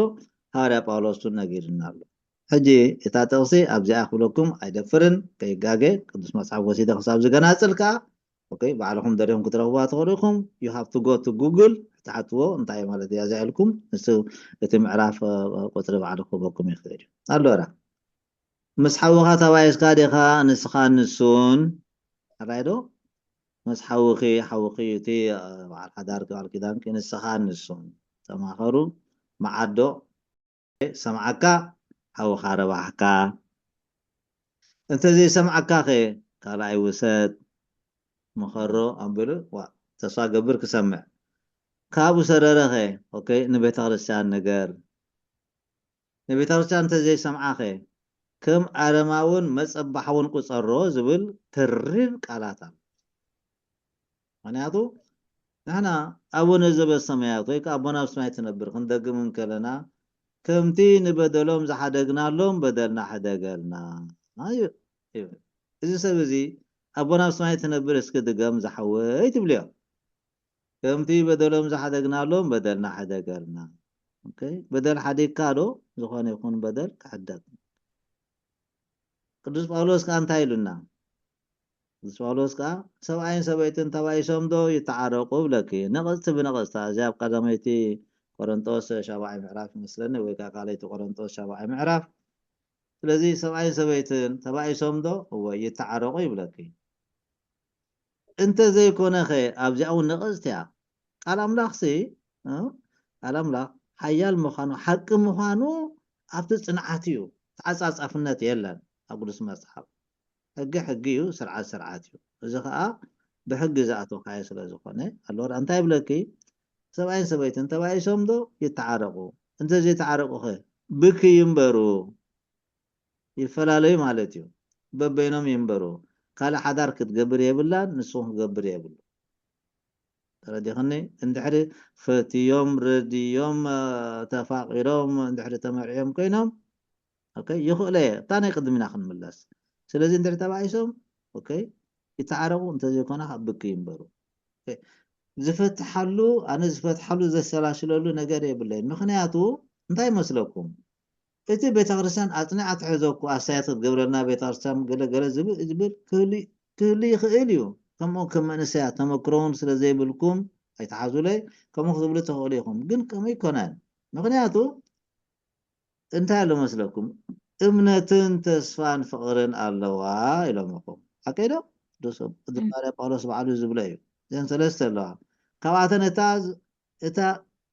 ሃዋርያ ጳውሎስ እውን ነጊሩና ኣሎ ሕጂ እታ ጥቕሲ ኣብዚኣ ክብለኩም ኣይደፍርን ከይጋገ ቅዱስ መፅሓፍ ወሲደ ክሳብ ዝገናፅል ከዓ ኦኬ ባዕልኹም ደሪኹም ክትረኽብዋ ትኽእሉ ኢኹም you have to go to Google ትሓትዎ እንታይ ማለት እያ እዚኣ ኢልኩም ንሱ እቲ ምዕራፍ ቁፅሪ ባዕሉ ክህበኩም ይኽእል እዩ ኣሎ ራ ምስ ሓውኻ ተባኢስካ ዲኻ ንስኻ ንሱን ሕራይ ዶ ምስ ሓውኺ ሓውኺ እቲ በዓል ሓዳርኪ በዓል ኪዳንኪ ንስኻ ንሱን ተማኸሩ መዓዶ ሰምዓካ ሓውኻ ረባሕካ እንተዘይሰምዓካ ኸ ካልኣይ ውሰድ ምኸሮ ኣቢሉ ዋ ተስፋ ገብር ክሰምዕ ካብኡ ሰረረ ኸ ኦኬ ንቤተ ክርስቲያን ነገር ንቤተ ክርስቲያን እንተዘይሰምዓ ኸ ከም ኣረማውን መጸባሕውን ቁጸሮ ዝብል ተሪር ቃላት ኣሎ ምክንያቱ ንሕና ኣቡነ ዘበሰማያት ወይ ከዓ ኣቦና ኣብ ሰማይ ትነብር ክንደግም እንከለና ከምቲ ንበደሎም ዝሓደግናሎም በደልና ሕደገልና ይብል እዚ ሰብ እዚ ኣቦና ኣብ ሰማይ ትነብር እስኪ ድገም ዝሓወይ ትብልዮ ከምቲ በደሎም ዝሓደግናሎም በደልና ሕደገልና በደል ሓዲግካ ዶ ዝኾነ ይኹን በደል ክሕደግ ቅዱስ ጳውሎስ ከዓ እንታይ ኢሉና ቅዱስ ጳውሎስ ከዓ ሰብኣይን ሰበይትን ተባኢሶም ዶ ይተዓረቁ ብለኪ ነቐፅቲ ብነቐፅታ እዚ ኣብ ቀዳመይቲ ቆረንጦስ ሻብዓይ ምዕራፍ ይመስለኒ ወይ ከዓ ካልኣይቲ ቆረንጦስ ሻብዓይ ምዕራፍ ስለዚ ሰብኣይን ሰበይትን ተባኢሶም ዶ እወ ይተዓረቁ ይብለኪ እንተ ዘይኮነ ኸ ኣብዚኣ እውን ነቐፅቲ እያ ቃል ኣምላኽሲ ቃል ኣምላኽ ሓያል ምዃኑ ሓቂ ምዃኑ ኣብቲ ፅንዓት እዩ ተዓፃፃፍነት የለን ኣብ ቅዱስ መፅሓፍ ሕጊ ሕጊ እዩ ስርዓት ስርዓት እዩ እዚ ከዓ ብሕጊ ዝኣተወካዮ ስለ ዝኾነ ኣሎ እንታይ ይብለኪ ሰብኣይን ሰበይትን ተባኢሶም ዶ ይተዓረቁ እንተዘይተዓረቑኸ? ብክይ ይንበሩ፣ ይፈላለዩ ማለት እዩ። በበይኖም ይንበሩ። ካልእ ሓዳር ክትገብር የብላን፣ ንስኹም ክገብር የብሉ። ተረዲኽኒ? እንድሕሪ ፈትዮም፣ ረድዮም፣ እ፣ ተፋቒሮም እንድሕሪ ተመርዕዮም ኮይኖም፣ ኦኬ፣ ይኽእሎ እየ። እታ ናይ ቅድም ኢና ክንምለስ። ስለዚ እንድሕሪ ተባኢሶም፣ ኦኬ፣ ይተዓረቑ፣ እንተዘይኮነ ካብ ብክ ይንበሩ። ኦኬ፣ ዝፈትሓሉ፣ ኣነ ዝፈትሓሉ ዘሰላስለሉ ነገር የብለይን። ምኽንያቱ እንታይ ይመስለኩም? እቲ ቤተክርስትያን ኣጽኒዓ ትሕዘኩ ኣሳያት ክትገብረልና ቤተክርስትያን ገለ ገለ ዝብል ዝብል ክህሉ ክህሉ ይኽእል እዩ። ከምኡ ከም መንእሰያት ተመክሮውን ስለ ዘይብልኩም ኣይትሓዙለይ፣ ከምኡ ክትብሉ ትኽእሉ ኢኹም። ግን ከምኡ ኣይኮነን። ምኽንያቱ እንታይ ኣሎ መስለኩም? እምነትን ተስፋን ፍቕርን ኣለዋ ኢሎም ኢኹም። ሓቀይ ዶ? ቅዱስ ቅዱስ እም። ባርያ ጳውሎስ ባዕሉ ዝብሎ እዩ። እዘን ሰለስተ ኣለዋ። ካብኣተን እታ እታ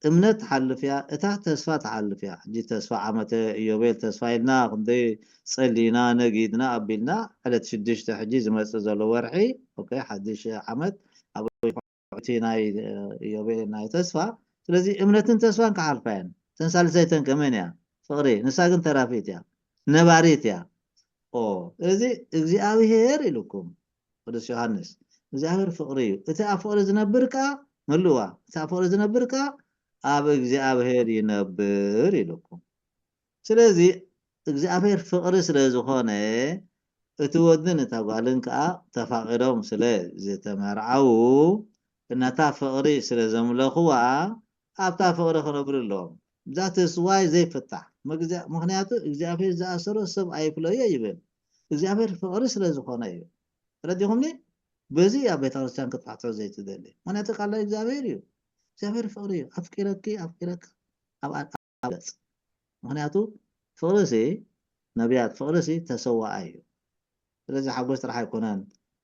እምነት ትሓልፍ እያ፣ እታ ተስፋ ትሓልፍ እያ። ሕጂ ተስፋ ዓመተ ኢዮቤል ተስፋ ኢልና ክንደይ ጸሊና ነጊድና ኣቢልና ዕለት ሽዱሽተ ሕጂ ዝመጽእ ዘሎ ወርሒ፣ ኦኬ፣ ሓድሽ ዓመት ኣብ እቲ ናይ፣ እ፣ ኢዮቤል ናይ ተስፋ። ስለዚ እምነትን ተስፋን ክሓልፋ እየን። እተን ሳልሰይተን ከመን እያ? ፍቕሪ። ንሳ ግን ተራፊት እያ፣ ነባሪት እያ። ኦ፣ እዚ እግዚኣብሄር ኢሉኩም ቅዱስ ዮሃንስ፣ እግዚኣብሄር ፍቕሪ እዩ። እቲ ኣብ ፍቕሪ ዝነብር ከኣ፣ መልእዋ፣ እቲ ኣብ ፍቕሪ ዝነብር ከኣ ኣብ እግዚኣብሄር ይነብር ኢሉኩም። ስለዚ እግዚኣብሄር ፍቕሪ ስለ ዝኾነ፣ እቲ ወድን እታ ጓልን ከኣ ተፋቒሮም ስለ ዝተመርዓዉ፣ ነታ ፍቕሪ ስለ ዘምለኽዋ፣ ኣብታ ፍቕሪ ክነብሩ ኣለዎም። That is why ዘይፍታሕ። መግዛ-፣ ምኽንያቱ እግዚኣብሄር ዝኣሰሮ ሰብ ኣይፍለዮ ይብል። እግዚኣብሄር ፍቕሪ ስለ ዝኾነ እዩ። ተረዲኹምኒ? በዚ እያ ቤተ ክርስቲያን ክትፋትሖ ዘይትደሊ። ምኽንያቱ ቃል እግዚኣብሄር እዩ። እግዚኣብሄር ፍቕሪ እዩ። ኣፍቂረኪ፣ ኣፍቂረካ። ኣብ ኣብ ገጽ። ምኽንያቱ ፍቕሪሲ ነቢያት፣ ፍቕሪሲ ተሰዋኣይ እዩ። ስለዚ ሓጎስ ጥራሕ ኣይኮነን።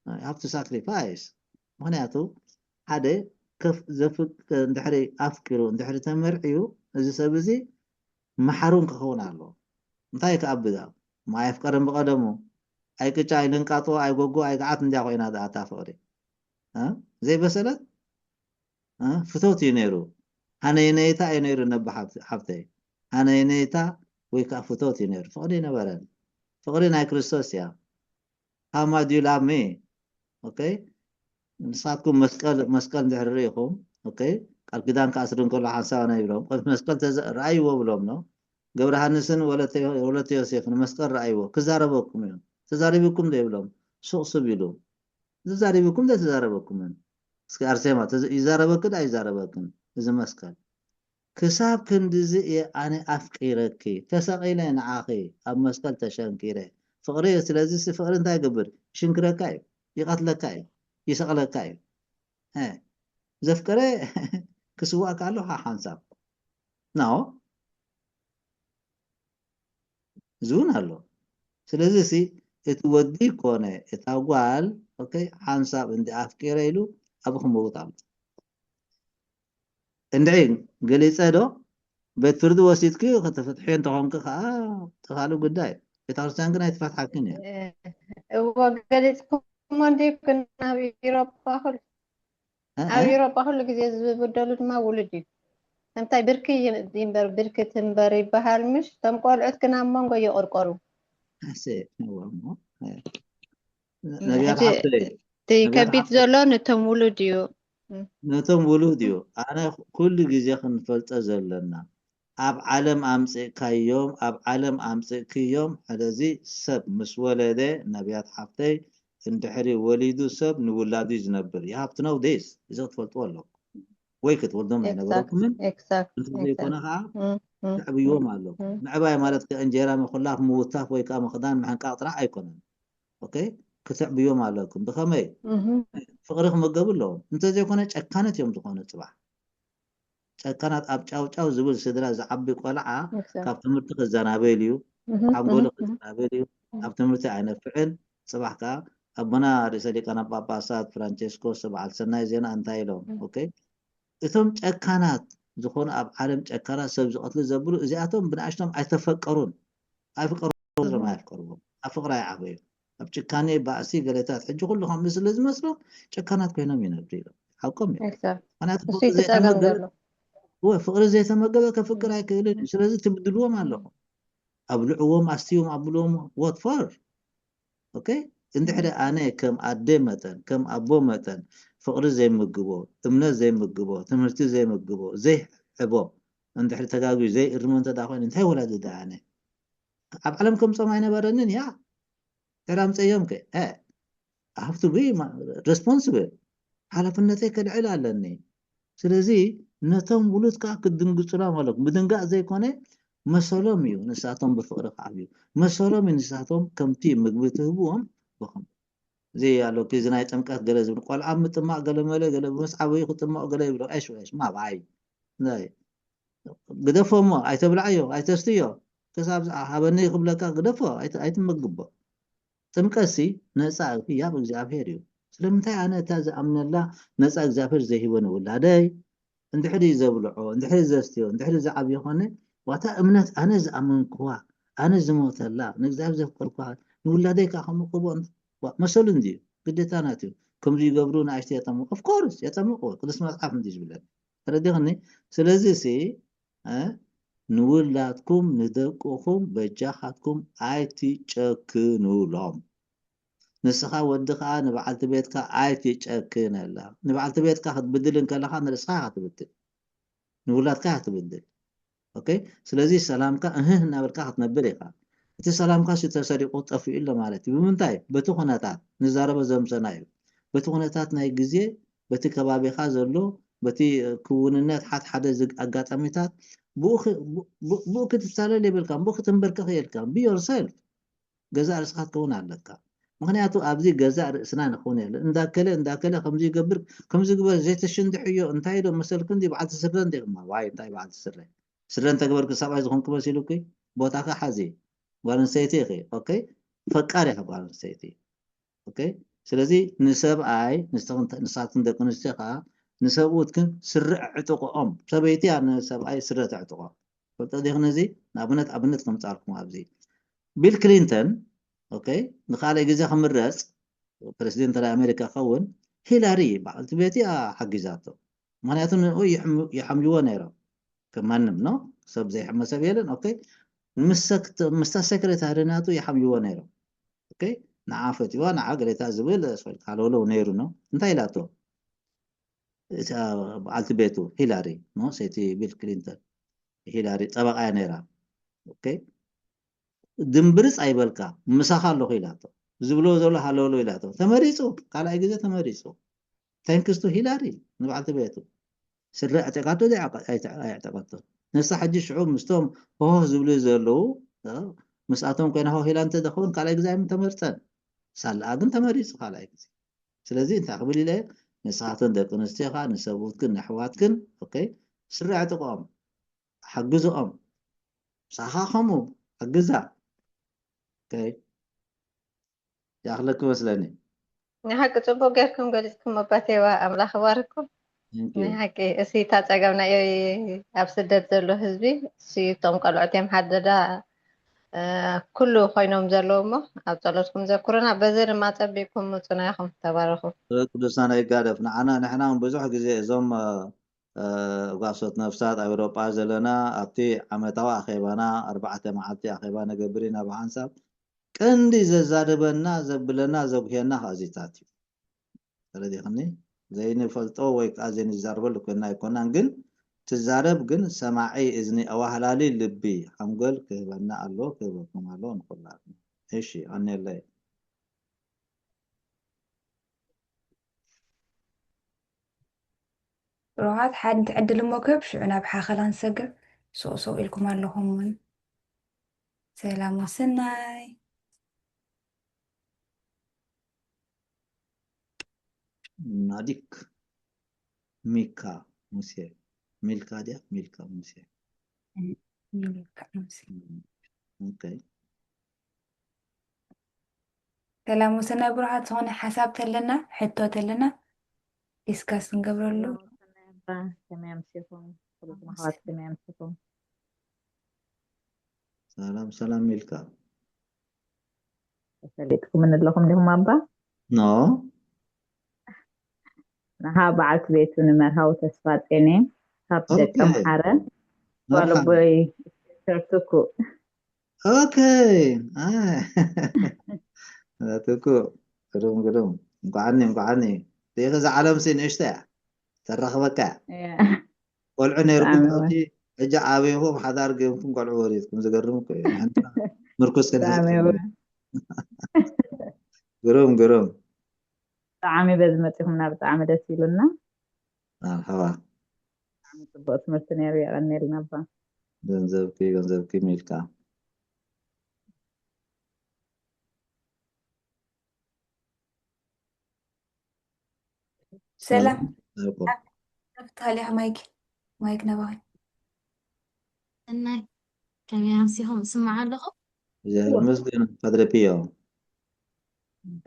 You have to sacrifice። ምኽንያቱ ሓደ ከፍ-፣ ዘፍቅ-፣ እንድሕሪ ኣፍቂሩ፣ እንድሕሪ ተመርዕዩ፣ እዚ ሰብ እዚ መሓሩን ክኸውን ኣለዎ። እንታይ ክኣብዛ? እሞ ኣየፍቀረን ብቐደሙ። ኣይ ቅጫ፣ ኣይ ልንቃጦ፣ ኣይ ጎጎ፣ ኣይ ገዓት እንድያ ኮይና ደኣ እታ ፍቕሪ። እ? ዘይበሰለት? እ? ፍቶት እዩ ነይሩ። ሃነይነይታ እዩ ነይሩ ነቢ ሓብት-፣ ሓብተይ። ሃነይነይታ ወይ ከዓ ፍቶት እዩ ነይሩ። ፍቕሪ ነበረን። ፍቕሪ ናይ ክርስቶስ እያ። How much do you love me? ኦኬ? ንስኻትኩም መስቀል፣ መስቀል እንድሕር ርኢኹም፣ ኦኬ? ቃል ኪዳን ክኣስር እንከሎ ሓንሳብ ኣነ ይብሎም። ቆይ መስቀል ተዘ-፣ ረኣይዎ ብሎም ነው። ገብረ ሃንስን ወለተ፣ ወለተ ዮሴፍ ንመስቀል ረኣይዎ። ክዛረበኩም እዮም። ተዛሪብኩም ዶ ይብሎም? ሱቕ ስብ ኢሉ። ተዛሪብኩም ዶ ተዛረበኩምን? እስኪ ኣርሴማ፣ ተዘ-፣ ይዛረበክ ዶ ኣይዛረበክን? እዚ መስቀል። ክሳብ ክንድዚ እየ ኣነ ኣፍቂረኪ፣ ተሰቒለ ንዓኺ፣ ኣብ መስቀል ተሸንኪረ። ፍቕሪ እየ፣ ስለዚ ሲ ፍቕሪ እንታይ ይገብር? ይሽንክረካ እዩ፣ ይቐትለካ እዩ፣ ይሰቕለካ እዩ። እ፣ ዘፍቀረ ክስዋእ ከሎ ሓ-፣ ሓንሳብ። ናዎ። እዚ እውን ኣሎ። ስለዚ ሲ እቲ ወዲ ኮነ እታ ጓል፣ ኦኬ፣ ሓንሳብ እንዲ ኣፍቂረ ኢሉ ኣብ ክመውት ኣሎ። እንድዒ ገሊጸ ዶ? ቤት ፍርዲ ወሲድኪ ከተፍትሕዮ እንተኾንኪ ከኣ እቲ ካልእ ጉዳይ። ቤተ ክርስቲያን ግን ኣይትፈትሓክን እያ። እ፣ እወ፣ ገሊጽኩሞ እንድዩ፣ ግን ኣብ ኢሮጳ ኩሉ፣ እ፣ ኣብ እ? ኢሮጳ ኩሉ ግዜ ዝብደሉ ድማ ውሉድ እዩ። እንታይ ብርኪ ይ-፣ ይንበር፣ ብርኪ ትንበር ይበሃል ምሽ? እቶም ቆልዑት ግን ኣብ መንጎ ይቕርቀሩ። ኣሰ፣ እወ እሞ፣ እ፣ ነቢያት ሕጂ ሓፍተይ፣ እቲ ነቢያት ከቢድ ሓፍተይ። ዘሎ ነቶም ውሉድ እዩ። እ። ነቶም ውሉድ እዩ። ኣነ ኩሉ ግዜ ክንፈልጦ ዘለና፣ ኣብ ዓለም ኣምጽእካዮም፣ ኣብ ዓለም ኣምጽእክዮም። ሕደዚ ሰብ ምስ ወለደ፣ ነቢያት ሓፍተይ፣ እንድሕሪ ወሊዱ ሰብ ንውላዱ እዩ ዝነብር። You have to know this። እዚ ክትፈልጥዎ ኣለኩም። ወይ ክትወልዶም ኣይነበረኩምን። ኤግዛክት፣ ኤግዛክት። እንተዘይኮነ ከዓ እ፣ እ፣ ተዕብይዎም እ፣ ኣለኩም። እ። ምዕባይ ማለት ከ እንጀራ ምኹላፍ፣ ምውታፍ ወይ ከዓ ምኽዳን ምሕንቃቕ ጥራሕ ኣይኮነን። ኦኬ? ክተዕብዮም ኣለኩም። ብኸመይ? እህ። ፍቕሪ ክመገቡ ኣለዎም። እንተዘይኮነ ጨካነት እዮም ዝኾኑ ጽባሕ። ጨካናት ኣብ ጫው ጫው ዝብል ስድራ ዝዓቢ ቆልዓ ኤግዛክት። ካብ ትምህርቲ ክዘናበል እዩ፣ እህ፣ ሓንጎሉ እህ፣ እህ። ክዘናበል እዩ፣ እህ። ኣብ ትምህርቲ ኣይነፍዕን። ጽባሕ ከኣ ኣቦና ርእሰ ሊቃነ ጳጳሳት ፍራንቸስኮስ በዓል ሰናይ ዜና እንታይ ኢሎም? እህ። ኦኬ? እቶም ጨካናት ዝኾኑ ኣብ ዓለም ጨካናት ሰብ ዝቐትሉ ዘብሉ እዚኣቶም ብንኣሽቶም ኣይተፈቀሩን። ኣይፍቀሩ እህ። እዮም፣ ኣየፍቀርዎም። ኣብ ፍቕሪ ኣይዓበዩ። ኣብ ጭካኔ፣ ባእሲ፣ ገለታት ሕጂ ኩሉ ከም ስለ ዝመስሎም ጨካናት ኮይኖም ይነብሩ እዮም። ሓቆም እዮም። ኤግዛክት። ምኽንያቱ እሱ ፍቕሪ እቲ ጸገም ዘይኣምን ዘሎ። እወ፣ ፍቕሪ ዘይተመገበ ከፍቅር ኣይክእልን እዩ። ስለዚ ትብድልዎም ኣለኹም። ኣብልዕዎም፣ ኣስትይዎም ኣብልዎም። What for? ኦኬ? እንድሕሪ ኣነ ከም ኣደ መጠን፣ ከም ኣቦ መጠን፣ ፍቕሪ ዘይምግቦ፣ እምነት ዘይምግቦ፣ ትምህርቲ ዘይምግቦ፣ ዘይሕቦ፣ እንድሕሪ ተጋግዩ ዘይእርሞ እንተ ደኣ ኮይኑ፣ እንታይ ወላዲ ደኣ ኣነ? ኣብ ዓለም ከምጾም ኣይነበረንን እያ። ድሕሪ ኣምጸዮም ከ? እ፣ I have to be responsible። ሓላፍነተይ ከልዕል ኣለኒ። ስለዚ ነቶም ውሉድ ከኣ ክትድንግጹሎም ኣለኩም። ምድንጋጽ ዘይኮነ፣ መሰሎም እዩ ንሳቶም ብፍቕሪ ክዓብዩ። መሰሎም እዩ ንሳቶም ከምቲ ምግቢ ትህብዎም ብኸም-፣ እዚ ኣሎ፣ እዚ ናይ ጥምቀት ገለ ዝብል፣ ቆልዓ ምጥማቕ ገለ መለ፣ ገለ ምስ ዓበዩ ክጥመቑ ገለ ይብሉ። እሽ፣ እሽ፣ ማባይ። ናይ፣ ግደፎ እሞ፣ ኣይተብልዓዮ፣ ኣይተስትዮ። ክሳብ ዝኣ-፣ ሃበኒ ክብለካ ግደፎ፣ ኣይት-፣ ኣይትመግቦ። ጥምቀትሲ ነጻ ህያብ እግዚኣብሔር እዩ። ስለምንታይ ኣነ እታ ዝኣምነላ ነጻ እግዚኣብሔር ዘይህቦ ንውላደይ? እንድሕሪ ዘብልዖ፣ እንድሕሪ ዘስትዮ፣ እንድሕሪ ዝዓብዮ ኾነ፣ ዋታ እምነት ኣነ ዝኣመንክዋ፣ ኣነ ዝሞተላ፣ ንእግዚኣብሔር ዘፍቀርኩዋ፣ ንውላደይ ከኣ ከምኡ ክህቦ እንት-፣ ዋ-፣ መሰሉ እንድዩ፣ ግዴታ ናቱ እዩ። ከምዚ ይገብሩ ንኣሽቱ የጠምቁ። Of course፣ የጠምቁ። ቅዱስ መጽሓፍ እንድዩ ዝብለኒ። ተረዲኽኒ? ስለዚ ሲ፣ እ፣ ንውላድኩም፣ ንደቅኹም፣ በጃኻትኩም ኣይትጨክኑሎም። ንስኻ ወዲ ከኣ ንበዓልቲ ቤትካ ኣይትጨክነላ። ንበዓልቲ ቤትካ ክትብድል እንከለኻ ንርእስኻ ኢኻ ትብድል። ንውላድካ ኢኻ ትብድል። ኦኬ? ስለዚ ሰላምካ እህህ እናበልካ ክትነብር ኢኻ። እቲ ሰላምካ ሲ ተሰሪቑ ጠፊኡ ኣሎ ማለት እዩ። ብምንታይ? በቲ ኩነታት ንዛረቦ ዘምሰና እዩ። በቲ ኩነታት ናይ ግዜ፣ በቲ ከባቢኻ ዘሎ፣ በቲ ክውንነት ሓድ ሓደ ዝግ-፣ ኣጋጣሚታት ብኡ ክ-፣ ብ-፣ ብ-፣ ብኡ ክትሳለል የብልካን፣ ብኡ ክትንበርከኽ የብልካን። Be yourself። ገዛእ ርእስኻ ክትከውን ኣለካ። ምኽንያቱ ኣብዚ ገዛእ ርእስና ንኸውን የለን። እንዳከለ፣ እንዳከለ ከምዚ ይገብር፣ ከምዚ ይግበር፣ ዘይተሽንድሕዮ፣ እንታይ ዶ መሰልክን ድዩ በዓልቲ ስረ እንዲኹም? ዋይ፣ እንታይ በዓልቲ ስረ? ስረ እንተገበርኪ ሰብኣይ ዝኾንኪ መሲሉኪ? ቦታኺ ሓዚ። ጓል ኣንስተይቲ ኢኺ፣ ኦኬ? ፈቃር ኢኻ ጓል ኣንስተይቲ። ኦኬ? ስለዚ ንሰብኣይ፣ ንስኽን-፣ ንሳትን ደቂ ኣንስትዮ ከኣ ንሰብኡትክን ስረ ኣዕጥቕኦም። ሰበይቲ እያ ንሰብኣይ ስረ ተዕጥቖ። ፈልጦ ዲኺ ነዚ? ንኣብነት፣ ኣብነት ከምጻልኩም ኣብዚ። ቢል ክሊንተን፣ ኦኬ፣ ንኻልኣይ ግዜ ክምረጽ ፕረሲደንት ናይ ኣሜሪካ ክኸውን፣ ሂላሪ በዓልቲ ቤቱ እያ ሓጊዛቶ። ምኽንያቱ ንኡ ይሕም-፣ ይሓምይዎ ነይሮም። ከም ማንም፣ ኖ? ሰብ ዘይሕመ ሰብ የለን፣ ኦኬ? ምስ ሰክት-፣ ምስታ ሴክሬታሪ ናቱ ይሓምይዎ ነይሮም። ኦኬ? ንዓ ፈትዋ፣ ንዓ ገሌታ ዝብል፣ ሶል ካሎሎ ነይሩ፣ ኖ? እንታይ ኢላቶ? እታ በዓልቲ ቤቱ፣ ሂላሪ፣ ኖ? ሰይቲ ቢል ክሊንተን። ሂላሪ ጠበቓ እያ ነይራ። ኦኬ? ድምብርጽ ኣይበልካ፣ ምሳኻ ኣለኹ ኢላቶ። ዝብሎ ዘሎ ሃለውለው ኢላቶ። ተመሪጹ፣ ካልኣይ ግዜ ተመሪጹ። Thanks to ሂላሪ፣ ንበዓልቲ ቤቱ። ስረ ኣዕጢቓቶ ዶ ኣይዕጠ-፣ ኣይዕጠቐቶ? ንሳ ሕጂ ሽዑ ምስቶም ሆህ ዝብሉ ዘለዉ፣ እ፣ ምስኣቶም ኮይና ሆህ ኢላ እንተ ደኸውን ካልኣይ ግዜ ኣይምተመርጸን። ሳላኣ ግን ተመሪጹ ካልኣይ ግዜ። ስለዚ እንታይ ክብል ኢለ፣ ንስኻትን ደቂ ኣንስትዮኻ፣ ንሰብኡትክን ንኣሕዋትክን፣ ኦኬ፣ ስረ ኣዕጥቕኦም፣ ሓግዝኦም። ምሳኻ ከምኡ፣ ሓግዛ። ኦኬ። ይኣኽለኪ መስለኒ። ንሓቂ ጽቡቕ ጌርኩም ገሊጽኩም ኣባቴዋ፣ ኣምላኽ ይባርኩም። Thank you። ናይ ሓቂ፣ እሲ እታ ጸገም ናይ ኣብ ስደት ዘሎ ህዝቢ፣ እሲ እቶም ቆልዑት እዮም ሓደዳ፣ እ፣ ኩሉ ኮይኖም ዘለዉ እሞ፣ ኣብ ጸሎትኩም ዘኩሩና። በዚ ድማ ጸቢቕኩም ምጹና ኢኹም። ተባረኹ። ቅዱሳን ኣይጋደፍ። ንዓና፣ ንሕና እውን ብዙሕ ግዜ እዞም፣ እ፣ እ፣ ጓሶት ነፍሳት ኣብ ኤውሮጳ ዘለና፣ ኣብቲ ዓመታዊ ኣኼባና፣ ኣርባዕተ መዓልቲ ኣኼባ ንገብር ኢና ብሓንሳብ። ቀንዲ ዘዛርበና፣ ዘብለና፣ ዘጉህየና ከኣ እዚታት እዩ። ተረዲኽኒ? ዘይንፈልጦ ወይ ከኣ ዘይንዛረበሉ ኮይንና ኣይኮናን፣ ግን ትዛረብ ግን ሰማዒ እዝኒ፣ ኣዋህላሊ ልቢ፣ ሓንጎል ክህበና ኣለዎ፣ ክህበኩም ኣለዎ ንኹላትና። እሺ፣ ቀንየለይ። ብሩኻት፣ ሓንቲ ዕድል እሞ ክህብ፣ ሽዑ ናብ ሓኸላ ንሰግር። ሱቕ ሱቕ ኢልኩም ኣለኹም እውን። ሰላም ወሰናይ። ናዲክ ሚካ ሙሴ። ሚልካ ድያ? ሚልካ ሙሴ። ሚልካ ሙሴ። ኦኬ። ሰላም ወሰናይ ብሩኻት፣ ዝኾነ ሓሳብ ተለና፣ ሕቶ ተለና፣ ዲስካስ ክንገብረሉ። ሰላም ወሰናይ ኣባ፣ ከመይ ኣምሲኹም? ኩልኩም ኣሕዋት ከመይ ኣምሲኹም? ሰላም፣ ሰላም ሚልካ። ተፈሊጥኩምን ኣለኹም ዲኹም ኣባ? ኖ። ንሃ በዓልቲ ቤቱ ንመርሃዊ ተስፋ ጼኔ። ካብ ደቂ ኣምሓረ ጓል ኣቦይ ሰርትኩ። ኦኬ። ኣይ። ሰርትኩ፣ ግሩም፣ ግሩም። እንኳዓኒ፣ እንኳዓኒ። ዲኺ፣ እዛ ዓለምሲ ንእሽቶ እያ። ተራኽበካ እያ። እያ። ቆልዑ ነይርኩም ብጣዕሚ ሕጂ፣ ሕጂ ዓብኹም ሓዳር ገይርኩም ቆልዑ ወሊድኩም። ዝገርም እኮ እዩ። ንሕና ምርኩስ ክንሕዝ ብጣዕሚ ከለና። እያ። ግሩም፣ ግሩም። ብጣዕሚ በዚ መፂኹምና ብጣዕሚ ደስ ኢሉና። መርሓባ። ብጣዕሚ ፅቡቅ ትምህርቲ ነይሩ፣ የቐንየልና ኣባ። ገንዘብኪ፣ ገንዘብኪ ሚልካ። ሰላም። ሰላም። ከፍታ ሃሊኻ ማይክ፣ ማይክ ነባኺ። እናይ፣ ከመይ ኣምሲኹም? እስማዕ ኣለኹ? እግዚኣብሔር ይመስገን። ፓድረ ፒዮ።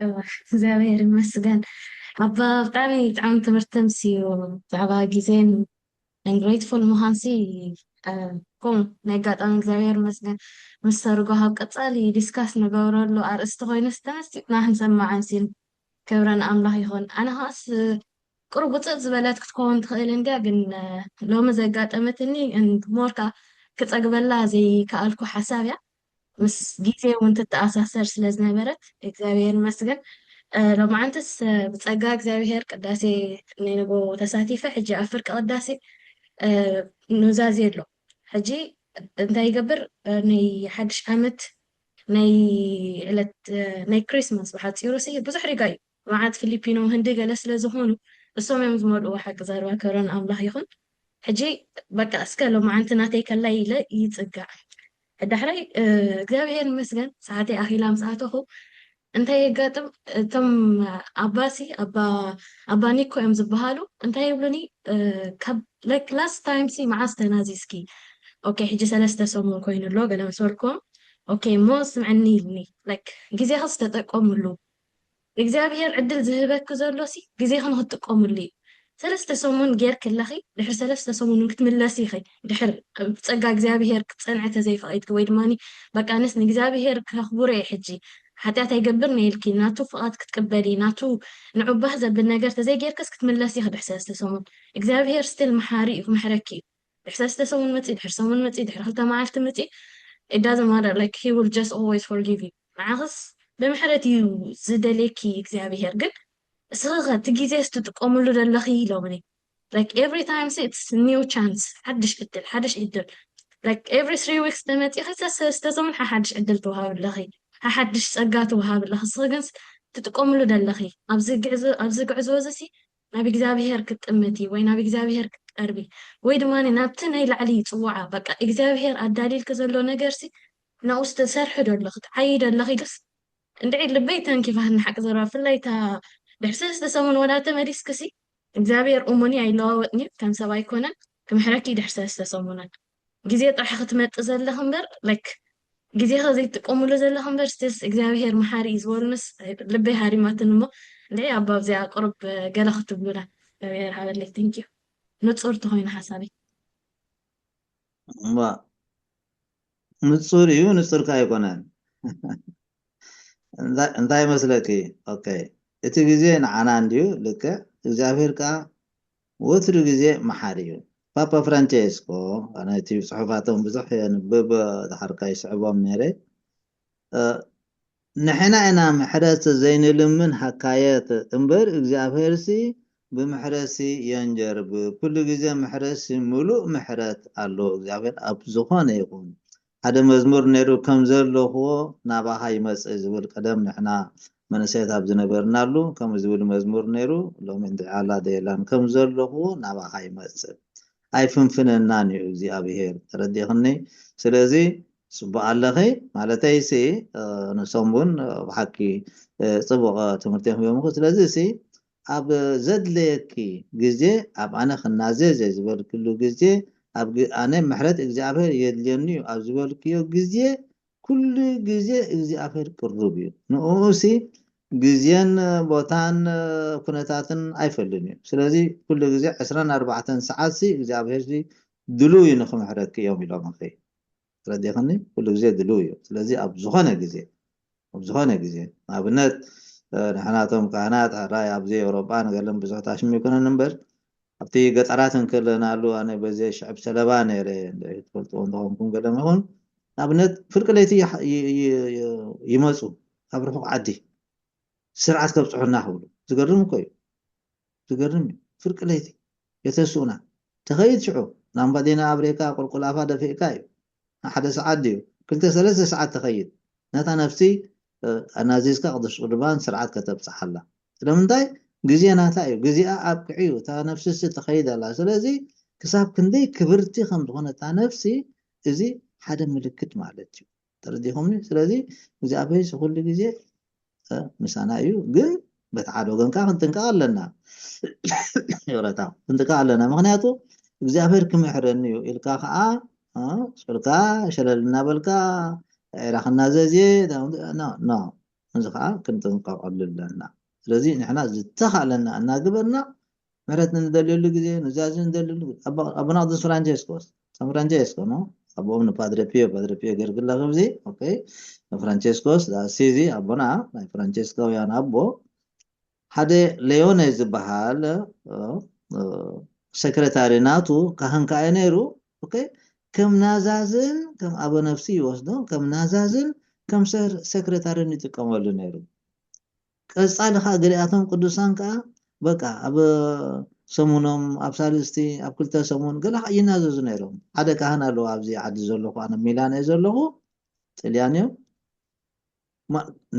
እዋ፣ እግዚኣብሔር ይመስገን። ኣባ፣ ብጣዕሚ ጥዑም ትምህርቲ ኣምስዩ፣ ብዛዕባ ግዜን and grateful ምዃንሲ፣ እ፣ ከምኡ ናይ ኣጋጣሚ እግዚኣብሔር ይመስገን። ምስ ሰርጎ ኣብ ቀጻሊ ዲስካስ ንገብረሉ ኣርእስቲ ኮይኑስ ተመሲጥና ክንሰማዕ ኣምሲሉ። ክብሪ ንኣምላኽ ይኹን። ኣነ ኸኣስ ቁሩብ ውፅእ ዝበለት ክትከውን ትኽእል እንድያ፣ ግን፣ እ፣ ሎሚ ዘጋጠመትኒ and more ከኣ ክጸግበላ ዘይከኣልኩ ሓሳብ እያ። ምስ ግዜ እውን ትተኣሳሰር ስለ ዝነበረት እግዚኣብሔር ይመስገን። እ፣ ሎማዓንትስ፣ እ፣ ብጸጋ እግዚኣብሔር ቅዳሴ ናይ ንጎ ተሳቲፈ፣ ሕጂ ኣብ ፍርቂ ቅዳሴ፣ እ፣ ኑዛዜ ኣሎ። ሕጂ እንታይ ይገብር፣ እ፣ ናይ ሓድሽ ዓመት ናይ ዕለት፣ እ፣ ናይ ክሪስማስ ብሓጺሩ ሲ ብዙሕ ሪጋ እዩ። መዓት ፊሊፒኖ ህንዲ ገለ ስለ ዝኾኑ እሶም እዮም ዝመልእዎ። ሓቂ ዘረባ ክብሪ ንኣምላኽ ይኹን። ሕጂ በቃ እስከ ሎማዓንቲ ናተይ ከላይ ኢለ ይጽጋዕ። ዳሕራይ፣ እ፣ እግዚኣብሔር ይመስገን ሰዓተይ ኣኺላ ምስ ኣተኹ እንታይ የጋጥም፣ እቶም ኣባሲ፣ ኣባ፣ ኣባ ኒኮ እዮም ዝበሃሉ። እንታይ ይብሉኒ፣ እ፣ ካብ፣ like, last time ሲ መዓስ ተናዚዝኪ? ኦኬ፣ ሕጂ ሰለስተ ሰሙን ኮይኑ ኣሎ፣ ገለ ምስ በልክዎም፣ ኦኬ፣ እሞ ስምዕኒ ኢልኒ። Like፣ ግዜኻስ ተጠቀምሉ። እግዚኣብሔር ዕድል ዝህበኪ ዘሎ ሲ ግዜኺ ንክትጥቀምሉ እዩ። ሰለስተ ሰሙን ጌርኪ ኣለኺ፣ ድሕሪ ሰለስተ ሰሙን እውን ክትምለሲ ኢኺ። ድሕር ብጸጋ እግዚኣብሔር ክትጸንዒ ተዘይፈቒድኪ ወይ ድማ በቃ ኣነስ ንእግዚኣብሔር ከኽብሮ እየ ሕጂ፣ ሓጢኣት ኣይገብርን እየ ኢልኪ ናቱ ፍቓድ ክትቅበሊ፣ ናቱ ንዑ ባህ ዘብል ነገር ተዘይጌርክስ ክትምለሲ ኢኺ ድሕሪ ሰለስተ ሰሙን። እግዚኣብሔር ስቲል መሓሪ እዩ፣ ክምሕረኪ እዩ። ድሕሪ ሰለስተ ሰሙን መፂ፣ ድሕሪ ሰሙን መፂ፣ ድሕሪ ክልተ መዓልቲ መፂ፣ it doesn't matter, like, he will just always forgive you። ንዓኽስ ብምሕረት እዩ ዝደልየኪ እግዚኣብሔር። ግን እስኺ ኸ እቲ ግዜ ስትጥቀምሉ ዘለኺ ኢሎምኒ። Like, every time ሲ it's new chance፣ ሓድሽ ዕድል፣ ሓድሽ ዕድል። Like, every three weeks ተመፂኺ ሰለስተ ሰሙን ሓሓድሽ ዕድል ትወሃቢ ኣለኺ፣ ሓሓድሽ ፀጋ ትወሃቢ ኣለኺ። እስኺ ግን ትጥቀምሉ ዘለኺ ኣብዚ ግዕዞ፣ ኣብዚ ጉዕዞ እዚ ሲ ናብ እግዚኣብሔር ክትጥምቲ ወይ ናብ እግዚኣብሔር ክትቀርቢ ወይ ድማ ናብቲ ናይ ላዕሊ ጽዋዓ፣ በቃ እግዚኣብሔር ኣዳልይልኪ ዘሎ ነገርሲ ናብኡ ዝተሰርሒ ዶ ኣለኺ፣ ትዓዪ ዶ ኣለኺ ኢሉስ እንድዒ ልበይ ተንኪፋ፣ ንሓቂ ዘረባ፣ ብፍላይ እታ ድሕሪ ሰለስተ ሰሙን ወላ ተመሊስክሲ እግዚኣብሔር እሙን እዩ፣ ኣይለዋወጥን እዩ፣ ከም ሰብ ኣይኮነን፣ ክምሕረኪ ድሕሪ ሰለስተ ሰሙናት። ግዜ ጥራሕ ክትመጽእ ዘለኺ እምበር፣ like፣ ግዜኺ ዘይትጥቀምሉ ዘለኺ እምበር፣ ስቲልስ እግዚኣብሔር መሓሪ እዩ ዝበሉንስ ልበይ ሃሪማትን እሞ፣ እንድዒ ኣባ ኣብዚኣ ቁሩብ ገለ ክትብሉና እግዚኣብሔር ሃበለይ። Thank you። ንጹር ተኾይኑ ሓሳበይ። እሞ ንጹር እዩ፣ ንጹር ከኣ ኣይኮነን። እንታይ፣ እንታይ መስለኪ? ኦኬ፣ እቲ ግዜ ንዓና እንድዩ ልክዕ፣ እግዚኣብሔር ከኣ ወትሩ ግዜ መሓሪ እዩ። ፓፓ ፍራንቸስኮ፣ ኣነ እቲ ጽሑፋቶም ብዙሕ የንብብ፣ ድሓር ከኣ ይስዕቦም ነይረ። እ፣ ንሕና ኢና ምሕረት ዘይንልምን ሓካየት እምበር፣ እግዚኣብሔርሲ ብምሕረትሲ የንጀርብብ። ኩሉ ግዜ ምሕረትሲ ምሉእ ምሕረት ኣሎ። እግዚኣብሔር ኣብ ዝኾነ ይኹን። ሓደ መዝሙር ነይሩ፣ "ከም ዘለኽዎ ናባኻ ይመጽእ" ዝብል፣ ቀደም ንሕና መንእሰያት ኣብ ዝነበርናሉ ከምኡ ዝብል መዝሙር ነይሩ። ሎሚ እንድዒ ኣላ ዶ የላን? "ከም ዘለኽዎ ናባኻ ይመጽእ፣ ኣይፍንፍነናን እዩ እግዚኣብሔር።" ተረዲኽኒ? ስለዚ ጽቡቕ ኣለኺ ማለተይሲ፣ እ፣ ንሶም እውን፣ እ፣ ብሓቂ፣ እ፣ ጽቡቕ ትምህርቲ እዮም ሂቦምኺ። ስለዚ ሲ ኣብ ዘድለየኪ ግዜ ኣብ ኣነ ክናዘዝ እየ ዝበልክሉ ግዜ፣ ኣብ ግ-፣ ኣነ ምሕረት እግዚኣብሔር የድልየኒ እዩ ኣብ ዝበልክዮ ግዜ፣ ኩሉ ግዜ እግዚኣብሔር ቅሩብ እዩ። ንእኡሲ ግዜን ቦታን ኩነታትን ኣይፈልን እዩ። ስለዚ ኩሉ ግዜ ዕስራን ኣርባዕተን ሰዓትሲ እግዚኣብሔርሲ ድሉው እዩ ንኽምሕረኪ እዮም ኢሎምኺ። ተረዲእኽኒ? ኩሉ ግዜ ድሉው እዩ። ስለዚ ኣብ ዝኾነ ግዜ፣ ኣብ ዝኾነ ግዜ፣ ንኣብነት፣ እ፣ ንሕናቶም ካህናት፣ ሕራይ ኣብዚ ኤውሮጳ ንገለን ብዙሕ ታሽም ኣይኮነን እምበር፣ ኣብቲ ገጠራት እንከለናሉ ኣነ በዚ ሽዕብ ሰለባ ነይረ። ትፈልጥዎ እንተኾንኩም ገለ ይኹን ንኣብነት ፍርቂ ለይቲ ይመፁ ካብ ርሑቕ ዓዲ ስርዓት ከብፅሑና ክብሉ። ዝገርም እኮ እዩ። ዝገርም እዩ። ፍርቂ ለይቲ የተስኡና። ተኸይድ ሽዑ ናምባዲና ኣብሬካ ቁልቁላፋ ደፊእካ እዩ። ሓደ ሰዓት ድዩ ክልተ ሰለስተ ሰዓት ተኸይድ ነታ ነፍሲ ኣናዚዝካ ቅዱስ ቁርባን ስርዓት ከተብፅሓላ። ስለምንታይ? ግዜ ናታ እዩ። ግዜኣ ኣብቅዒ እዩ። እታ ነፍሲ ሲ ተኸይድ ኣላ። ስለዚ ክሳብ ክንደይ ክብርቲ ከም ዝኾነ እታ ነፍሲ እዚ ሓደ ምልክት ማለት እዩ። ተረዲኹምኒ? ስለዚ እግዚኣብሔር ኩሉ ግዜ ምሳና እዩ። ግን በቲ ሓደ ወገን ከዓ ክንጥንቀቕ ኣለና። ይቕረታ፣ ክንጥንቀቕ ኣለና። ምክንያቱ እግዚኣብሔር ክምሕረኒ እዩ ኢልካ ከዓ ጭልካ ሸለል እናበልካ ኤራ ክናዘዝ እየ ኖ። እዚ ከዓ ክንጥንቀቐሉ ኣለና። ስለዚ ንሕና ዝተኻለና እናግበርና ምሕረት ንደልየሉ ግዜ ኑዛዜ ንደልየሉ ኣቦና ቅዱስ ፍራንቸስኮስ ሳን ፍራንቸስኮ ኖ ኣቦኦም ንፓድረ ፒዮ ፓድረ ፒዮ ገርግላ ከምዚ ንፍራንቸስኮስ ኣሲዚ ኣቦና ናይ ፍራንቸስካውያን ኣቦ ሓደ ሌዮነ ዝበሃል ሰክረታሪ ናቱ ካህን ከኣ ነይሩ። ከም ናዛዝን ከም ኣበ ነፍሲ ይወስዶ ከም ናዛዝን ከም ሰክረታርን ይጥቀመሉ ነይሩ። ቀጻሊ ከዓ ገሊኣቶም ቅዱሳን ከዓ በቃ ኣብ ሰሙኖም ኣብ ሳልስቲ ኣብ ክልተ ሰሙን ገለ ከዓ ይናዘዙ ነይሮም። ሓደ ካህን ኣለዎ ኣብዚ ዓዲ ዘለኹ ኣነ ሚላን እየ ዘለኹ ጥልያን እዮም።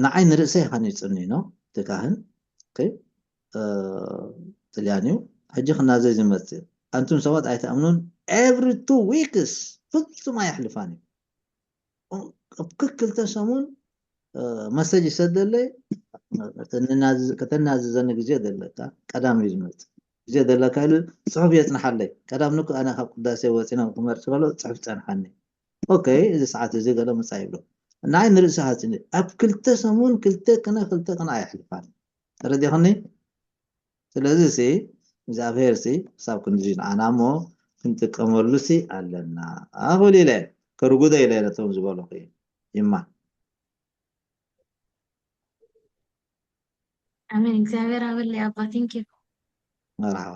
ንዓይ ንርእሰይ ሃኒጹኒ ነው እቲ ካህን ጥልያን እዩ። ሕጂ ክናዘዝ ይመጽእ። ኣንቱም ሰባት ኣይትኣምኑን። Every two weeks ፍጹም ኣየሕልፋን እዩ። ኣብ ክልተ ሰሙን መሰጅ ይሰደለይ ከተናዝዘኒ ግዜ ዘለካ ቀዳም እዩ ዝመጽእ ግዜ ዘለካ ኢሉ ጽሑፍ የጽንሓለይ። ቀዳም ንኩ ኣነ ካብ ቅዳሴ ወጺና ክመርጽ ከሎ ጽሑፍ ጸንሓኒ። ኦኬ እዚ ሰዓት እዚ ገለ ምጻ ይብሎ ናይ ንርእሲ ሃጽኒ ኣብ ክልተ ሰሙን ክልተ ቅነ ክልተ ቅነ ኣየሕልፋን። ተረዲኽኒ? ስለዚ ሲ እግዚኣብሔር ሲ ክሳብ ክንድዚ ንዓና እሞ ክንጥቀመሉ ሲ ኣለና። ኣኹል ኢለ ከርጉዶ ኢለ ነቶም ዝበሉኺ ይማ ኣሜን። እግዚኣብሔር ኣበለይ ኣባ። Thank you። መርሓባ።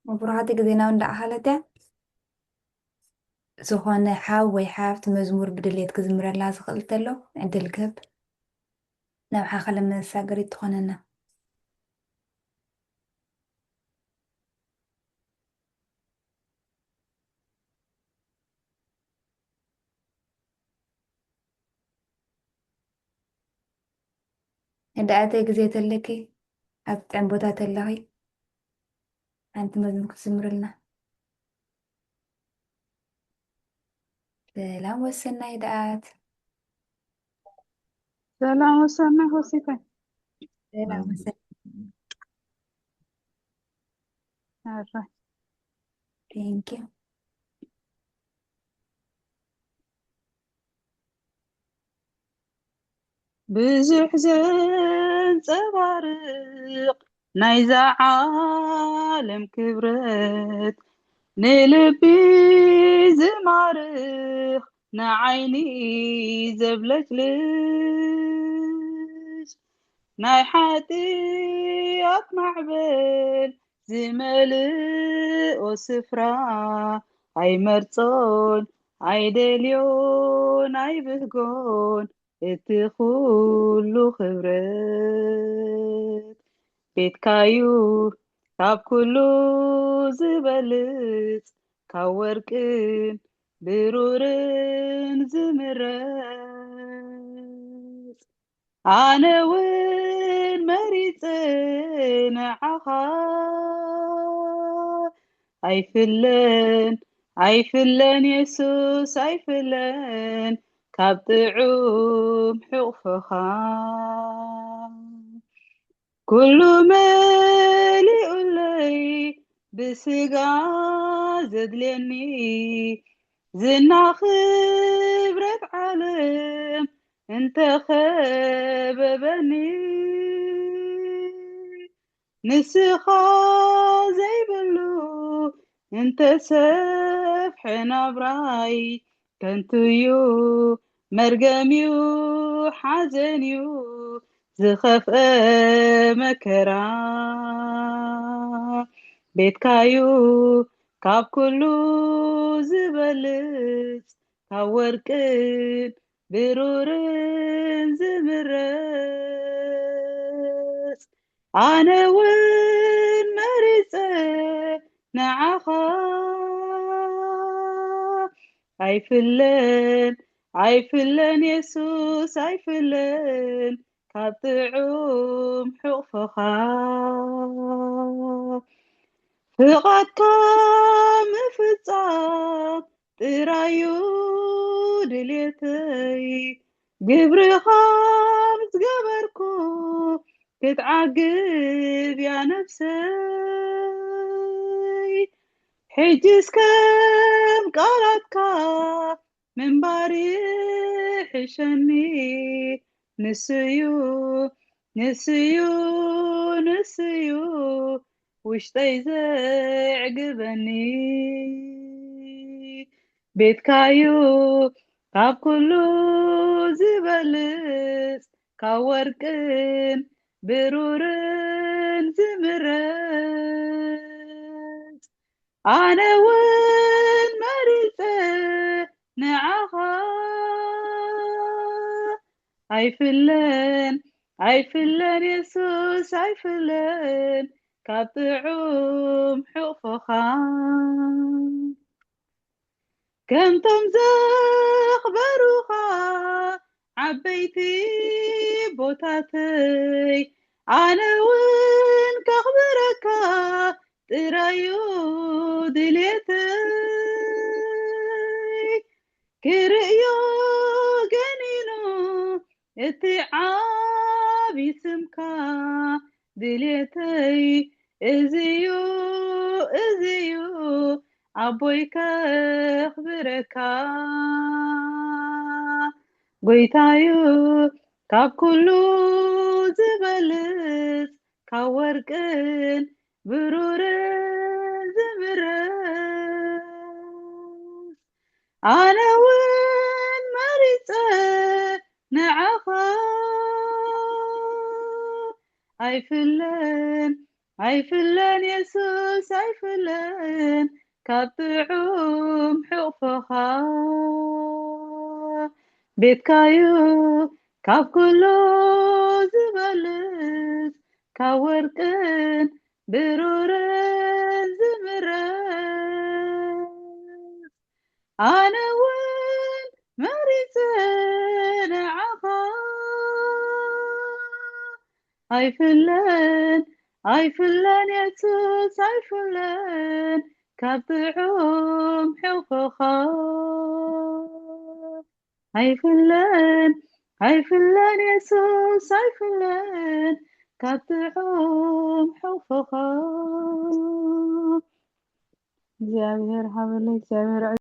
መብራህቲ ግዜና እንዳኣሃለት እያ። ዝኾነ ሓው ወይ ሓፍቲ መዝሙር ብድሌት ክዝምረላ ዝኽእል ተሎ ዕድል ክህብ ናብ ሓኸለ መሳገሪት ትኾነና። ህድኣተይ ግዜ ተለኪ ኣብ ጥዕም ቦታ ተለኺ ሓንቲ መዝሙር ክትዝምርልና። ሰላም ወሰናይ ህድኣት። ሰላም ወሰናይ ሆሲታይ። ሰላም ወሰናይ። ኣረ Thank you። ብዙሕ ዘንጸባርቕ ናይዛ ዓለም ክብረት ንልቢ ዝማርኽ ንዓይኒ ዘብለጭልጭ ናይ ሓጥያት ማዕበል ዝመልኦ ስፍራ ኣይመርጾን ኣይደልዮን ኣይብህጎን እቲ ኩሉ ክብረት ቤትካዩ ካብ ኩሉ ዝበልጽ ካብ ወርቅን ብሩርን ዝምረጽ ኣነ እውን መሪጸ ንዓኻ ኣይፍለን ኣይፍለን የሱስ ኣይፍለን ካብ ጥዑም ሕቑፍኻ ኩሉ መሊኡለይ ብስጋ ዘድልየኒ ዝና ክብረት ዓለም እንተኸበበኒ ንስኻ ዘይብሉ እንተሰፍሐ ናብራይ ከንቱዩ መርገምዩ ሓዘን እዩ ዝኸፍአ መከራ። ቤትካዩ ካብ ኩሉ ዝበልጽ፣ ካብ ወርቅን ብሩርን ዝምረጽ። ኣነ እውን መሪጸ ንዓኻ። ኣይፍለን ኣይፍለን የሱስ ኣይፍለን ካብ ጥዑም ሕቕፍኻ። ፍቓድካ ምፍጻም ጥራዩ ድሌተይ። ግብርኻ ምስ ገበርኩ ክትዓግብ እያ ነፍሰይ። ሕጅስ ከም ቃላትካ ምንባር ይሕሸኒ። ንስዩ ንስዩ ንስዩ ውሽጠይ ዘዕግበኒ። ቤትካዩ ካብ ኩሉ ዝበልጽ፣ ካብ ወርቅን ብሩርን ዝምረጽ። ኣነ እውን መሪጸ ንዓኻ። ኣይፍለን ኣይፍለን የሱስ ኣይፍለን ካብ ጥዑም ሕቕፍኻ። ከምቶም ዘኽበሩኻ ዓበይቲ ቦታተይ፣ ኣነ እውን ከኽብረካ ጥራዩ ድሌተይ። ክርእዮ ገኒኑ እቲ ዓቢ ስምካ፣ ድሌተይ እዚዩ እዚዩ ኣቦይ ከኽብረካ። ጎይታዩ ካብ ኩሉ ዝበልጽ፣ ካብ ወርቅን ብሩርን ዝምረጽ። ኣነ እውን መሪጸ ንዓኻ። ኣይፍለን ኣይፍለን የሱስ ኣይፍለን ካብ ጥዑም ሕቕፍኻ። ቤትካዩ ካብ ኩሉ ዝበልጽ፣ ካብ ወርቅን ብሩርን ዝምረጽ። ኣነ እውን መሪጸ ንዓኻ። ኣይፍለን ኣይፍለን የሱስ ኣይፍለን ካብ ጥዑም ሕቕፍኻ። ኣይፍለን ኣይፍለን የሱስ ኣይፍለን ካብ ጥዑም ሕቕፍኻ። እግዚኣብሔር ሃበለይ እግዚኣብሔር